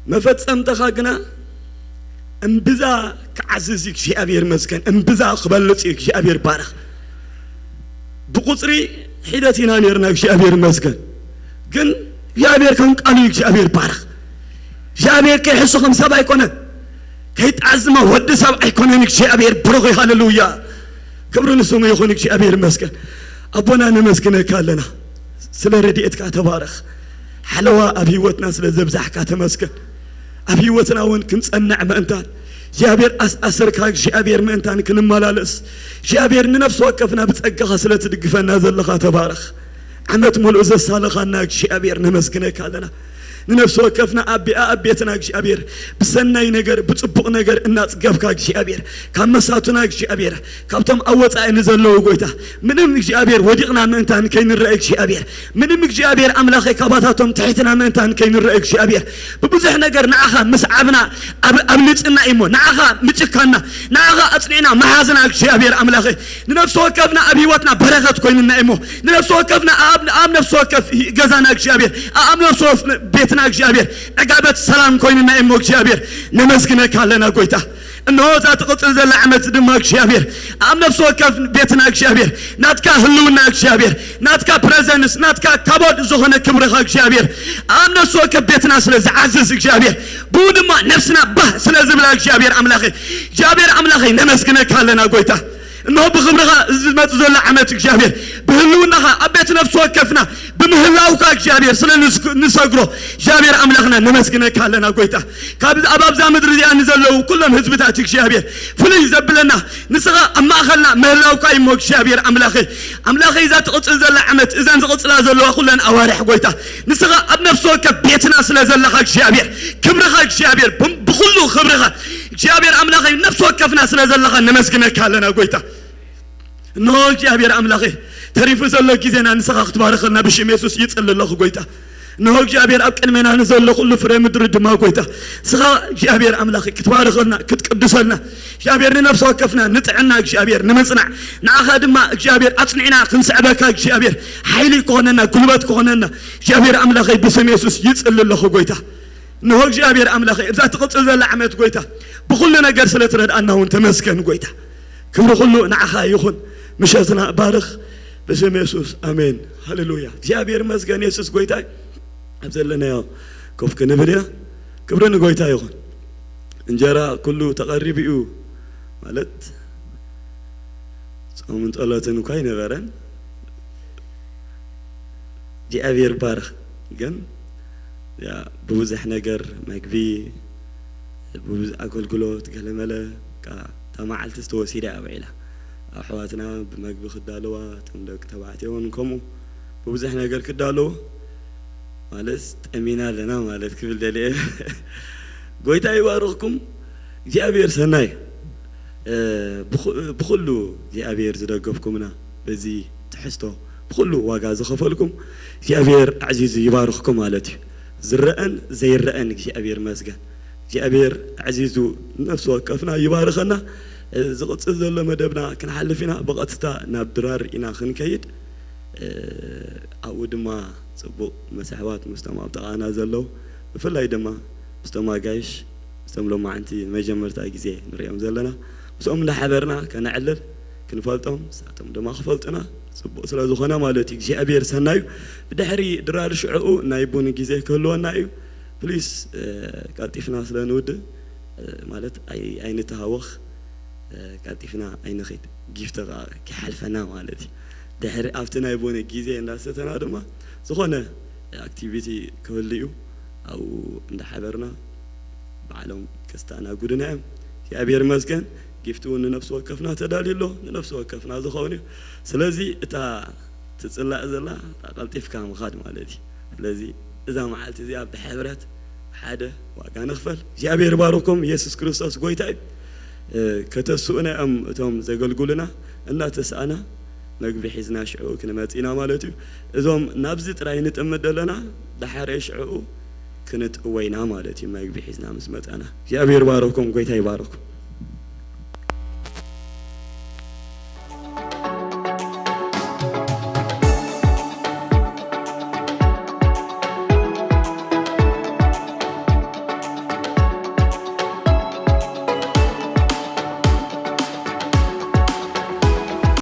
መፈጸምተኻ ግና እምብዛ ክዓዝዝ እዩ እግዚኣብሔር መስገን። እምብዛ ክበልጽ እዩ እግዚኣብሔር ባረኽ። ብቁጽሪ ሒደት ኢና ነርና እግዚኣብሔር መስገን። ግን እግዚኣብሔር ከም ቃሉ እዩ እግዚኣብሔር ባረኽ። እግዚኣብሔር ከይሕሱ ከም ሰብ ኣይኮነን። ከይጣዝማ ወዲ ሰብ ኣይኮነን። እግዚኣብሔር ብሩኽ እዩ። ሃሌሉያ። ክብሪ ንስሙ ይኹን። እግዚኣብሔር መስገን። ኣቦና ነመስግነካ ኣለና። ስለ ረድኤትካ ተባረኽ። ሓለዋ ኣብ ህይወትና ስለ ዘብዛሕካ ተመስገን። ኣብ ህይወትና እውን ክንጸንዕ ምእንታን እግዚኣብሔር ኣስኣሰርካ እግዚኣብሔር ምእንታን ክንመላለስ እግዚኣብሔር ንነፍሲ ወከፍና ብጸጋኻ ስለ ትድግፈና ዘለኻ ተባረኽ። ዓመት ሙሉእ ዘሳለኻና እግዚኣብሔር ነመስግነካ ኣለና። ንነፍሲ ወከፍና ኣብ ኣብ ቤትና እግዚኣብሔር ብሰናይ ነገር ብጽቡቕ ነገር እናጽገብካ እግዚኣብሔር ካብ መሳቱና እግዚኣብሔር ካብቶም ኣብ ወጻኢ ንዘለዉ ጎይታ ምንም እግዚኣብሔር ወዲቕና ምእንታን ከይንረአ እግዚኣብሔር ምንም እግዚኣብሔር ኣምላኸይ ካባታቶም ትሕትና ምእንታን ከይንረአ እግዚኣብሔር ብብዙሕ ነገር ንዓኻ ምስዓብና ኣብ ኣብ ንጽና እሞ ንዓኻ ምጭካና ንዓኻ ኣጽኒዕና መሓዝና እግዚኣብሔር ኣምላኸይ ንነፍሲ ወከፍና ኣብ ህይወትና በረኸት ኮይንና እሞ ንነፍሲ ወከፍና ኣብ ኣብ ነፍሲ ወከፍ ገዛና እግዚኣብሔር ኣብ ነፍሲ ወከፍ ቤትና እግዚኣብሔር ዕጋበት ሰላም ኮይንና እሞ እግዚኣብሔር ነመስግነካ ኣለና ጎይታ። እንሆ እዛ ትቕጽል ዘላ ዓመት ድማ እግዚኣብሔር ኣብ ነፍሲ ወከፍ ቤትና እግዚኣብሔር ናትካ ህልውና እግዚኣብሔር ናትካ ፕረዘንስ ናትካ ካቦድ ዝኾነ ክብርኻ እግዚኣብሔር ኣብ ነፍሲ ወከፍ ቤትና ስለ ዝዓዝዝ እግዚኣብሔር ብኡ ድማ ነፍስና ባህ ስለ ዝብላ እግዚኣብሔር ኣምላኸይ እግዚኣብሔር ኣምላኸይ ነመስግነካ ኣለና ጎይታ። እንሆ ብኽብርኻ እዚ ዝመጽእ ዘሎ ዓመት እግዚኣብሔር ብህልውናኻ ኣብ ቤት ነፍሲ ወከፍና ብምህላውካ እግዚኣብሔር ስለ ንስክ- ንሰግሮ እግዚኣብሔር ኣምላኽና ነመስግነካ ኣለና ጎይታ። ካብ ኣብ ኣብዛ ምድሪ እዚኣ ንዘለዉ ኩሎም ህዝብታት እግዚኣብሔር ፍልይ ዘብለና ንስኻ ኣብ ማእኸልና ምህላውካ እሞ እግዚኣብሔር ኣምላኸይ ኣምላኸይ እዛ ትቕጽል ዘላ ዓመት እዘን ዝቕጽላ ዘለዋ ኩለን ኣዋርሕ ጎይታ ንስኻ ኣብ ነፍሲ ወከፍ ቤትና ስለ ዘለኻ እግዚኣብሔር ክብርኻ እግዚኣብሔር ብም- ብኹሉ ክብርኻ እግዚኣብሔር ኣምላኸይ ነፍሲ ወከፍና ስለ ዘለኻ ነመስግነካ ኣለና ጎይታ። እንሆ እግዚኣብሔር ኣምላኸይ ተሪፉ ዘሎ ግዜና ንስኻ ክትባርኸልና ብሽም የሱስ ይጽሊ ኣለኹ ጎይታ። እንሆ እግዚኣብሔር ኣብ ቅድሜና ንዘሎ ኩሉ ፍረ ምድሪ ድማ ጎይታ ንስኻ እግዚኣብሔር ኣምላኸይ ክትባርኸልና ክትቅድሰልና እግዚኣብሔር ንነፍሲ ወከፍና ንጥዕና እግዚኣብሔር ንምጽናዕ ንዓኻ ድማ እግዚኣብሔር ኣጽኒዕና ክንስዕበካ እግዚኣብሔር ሓይሊ ክኾነና ጉልበት ክኾነና እግዚኣብሔር ኣምላኸይ ብስም የሱስ ይጽሊ ኣለኹ ጎይታ። እንሆ እግዚኣብሔር ኣምላኸይ እዛ ትቕጽል ዘላ ዓመት ጎይታ ብኹሉ ነገር ስለ ትረድኣና እውን ተመስገን ጎይታ። ክብሪ ኩሉ ንዓኻ ይኹን። ምሸትና ባርኽ ብስም የሱስ ኣሜን። ሃሌሉያ። እግዚኣብሔር ይመስገን። የሱስ ጎይታ እዩ። ኣብ ዘለናዮ ኮፍ ክንብል ኢና። ክብሪ ንጎይታ ይኹን። እንጀራ ኩሉ ተቐሪቡ እዩ ማለት ጾምን ጸሎትን እኳ ኣይነበረን። እግዚኣብሔር ይባረኽ። ግን ያ ብብዙሕ ነገር መግቢ ብብዙሕ ኣገልግሎት ገለመለ እታ መዓልቲ ዝተወሲደ እያ ውዒላ። ኣሕዋትና ብመግቢ ክዳለዋ እቶም ደቂ ተባዕትዮ እውን ከምኡ ብብዙሕ ነገር ክዳለዉ ማለት ጠሚና ኣለና ማለት ክብል ደልየ። ጎይታ ይባርኽኩም። እግዚኣብሔር ሰናይ። ብኹሉ እግዚኣብሔር ዝደገፍኩምና በዚ ትሕዝቶ ብኹሉ ዋጋ ዝኸፈልኩም እግዚኣብሔር ኣዕዚዙ ይባርኽኩም ማለት እዩ። ዝረአን ዘይረአን እግዚኣብሔር መስገን። እግዚኣብሔር ኣዕዚዙ ነፍሲ ወከፍና ይባርኸና። ዝቕፅል ዘሎ መደብና ክንሓልፍ ኢና። ብቐጥታ ናብ ድራር ኢና ክንከይድ። ኣብኡ ድማ ፅቡቕ መስሕባት ምስቶም ኣብ ጥቓና ዘለዉ ብፍላይ ድማ ምስቶም ኣጋይሽ ምስቶም ሎማዓንቲ መጀመርታ ግዜ ንሪኦም ዘለና ምስኦም እንዳሓበርና ከነዕልል ክንፈልጦም ንሳቶም ድማ ክፈልጡና ፅቡቕ ስለ ዝኾነ ማለት እዩ። እግዚኣብሔር ሰናዩ። ብድሕሪ ድራር ሽዕኡ ናይ ቡን ግዜ ክህልወና እዩ። ፕሊስ ቀልጢፍና ስለ ንውድእ ማለት ኣይንተሃወኽ። ቀልጢፍና ኣይንኺድ። ጊፍት ከዓ ከይሓልፈና ማለት እዩ። ድሕሪ ኣብቲ ናይ ቦኒ ግዜ እንዳሰተና ድማ ዝኾነ ኣክቲቪቲ ክህሉ እዩ። ኣብኡ እንዳሓበርና ባዕሎም ከስተኣናግዱና እዮም። እግዚኣብሔር ይመስገን። ጊፍት እውን ንነፍሲ ወከፍና ተዳልዩ ኣሎ። ንነፍሲ ወከፍና ዝኸውን እዩ። ስለዚ እታ ትፅላእ ዘላ እታ ቀልጢፍካ ምኻድ ማለት እዩ። ስለዚ እዛ መዓልቲ እዚኣ ብሕብረት ሓደ ዋጋ ንኽፈል። እግዚኣብሔር ይባርኩም። ኢየሱስ ክርስቶስ ጎይታ እዩ። ከተስኡና እዮም እቶም ዘገልግሉና። እናተስኣና መግቢ ሒዝና ሽዕኡ ክንመጽእ ኢና ማለት እዩ። እዞም ናብዚ ጥራይ ንጥምት ዘለና ደሓረ ሽዕኡ ክንጥወ ኢና ማለት እዩ። መግቢ ሒዝና ምስ መጻና እግዚኣብሔር ይባርኩም። ጎይታ ይባርኩም።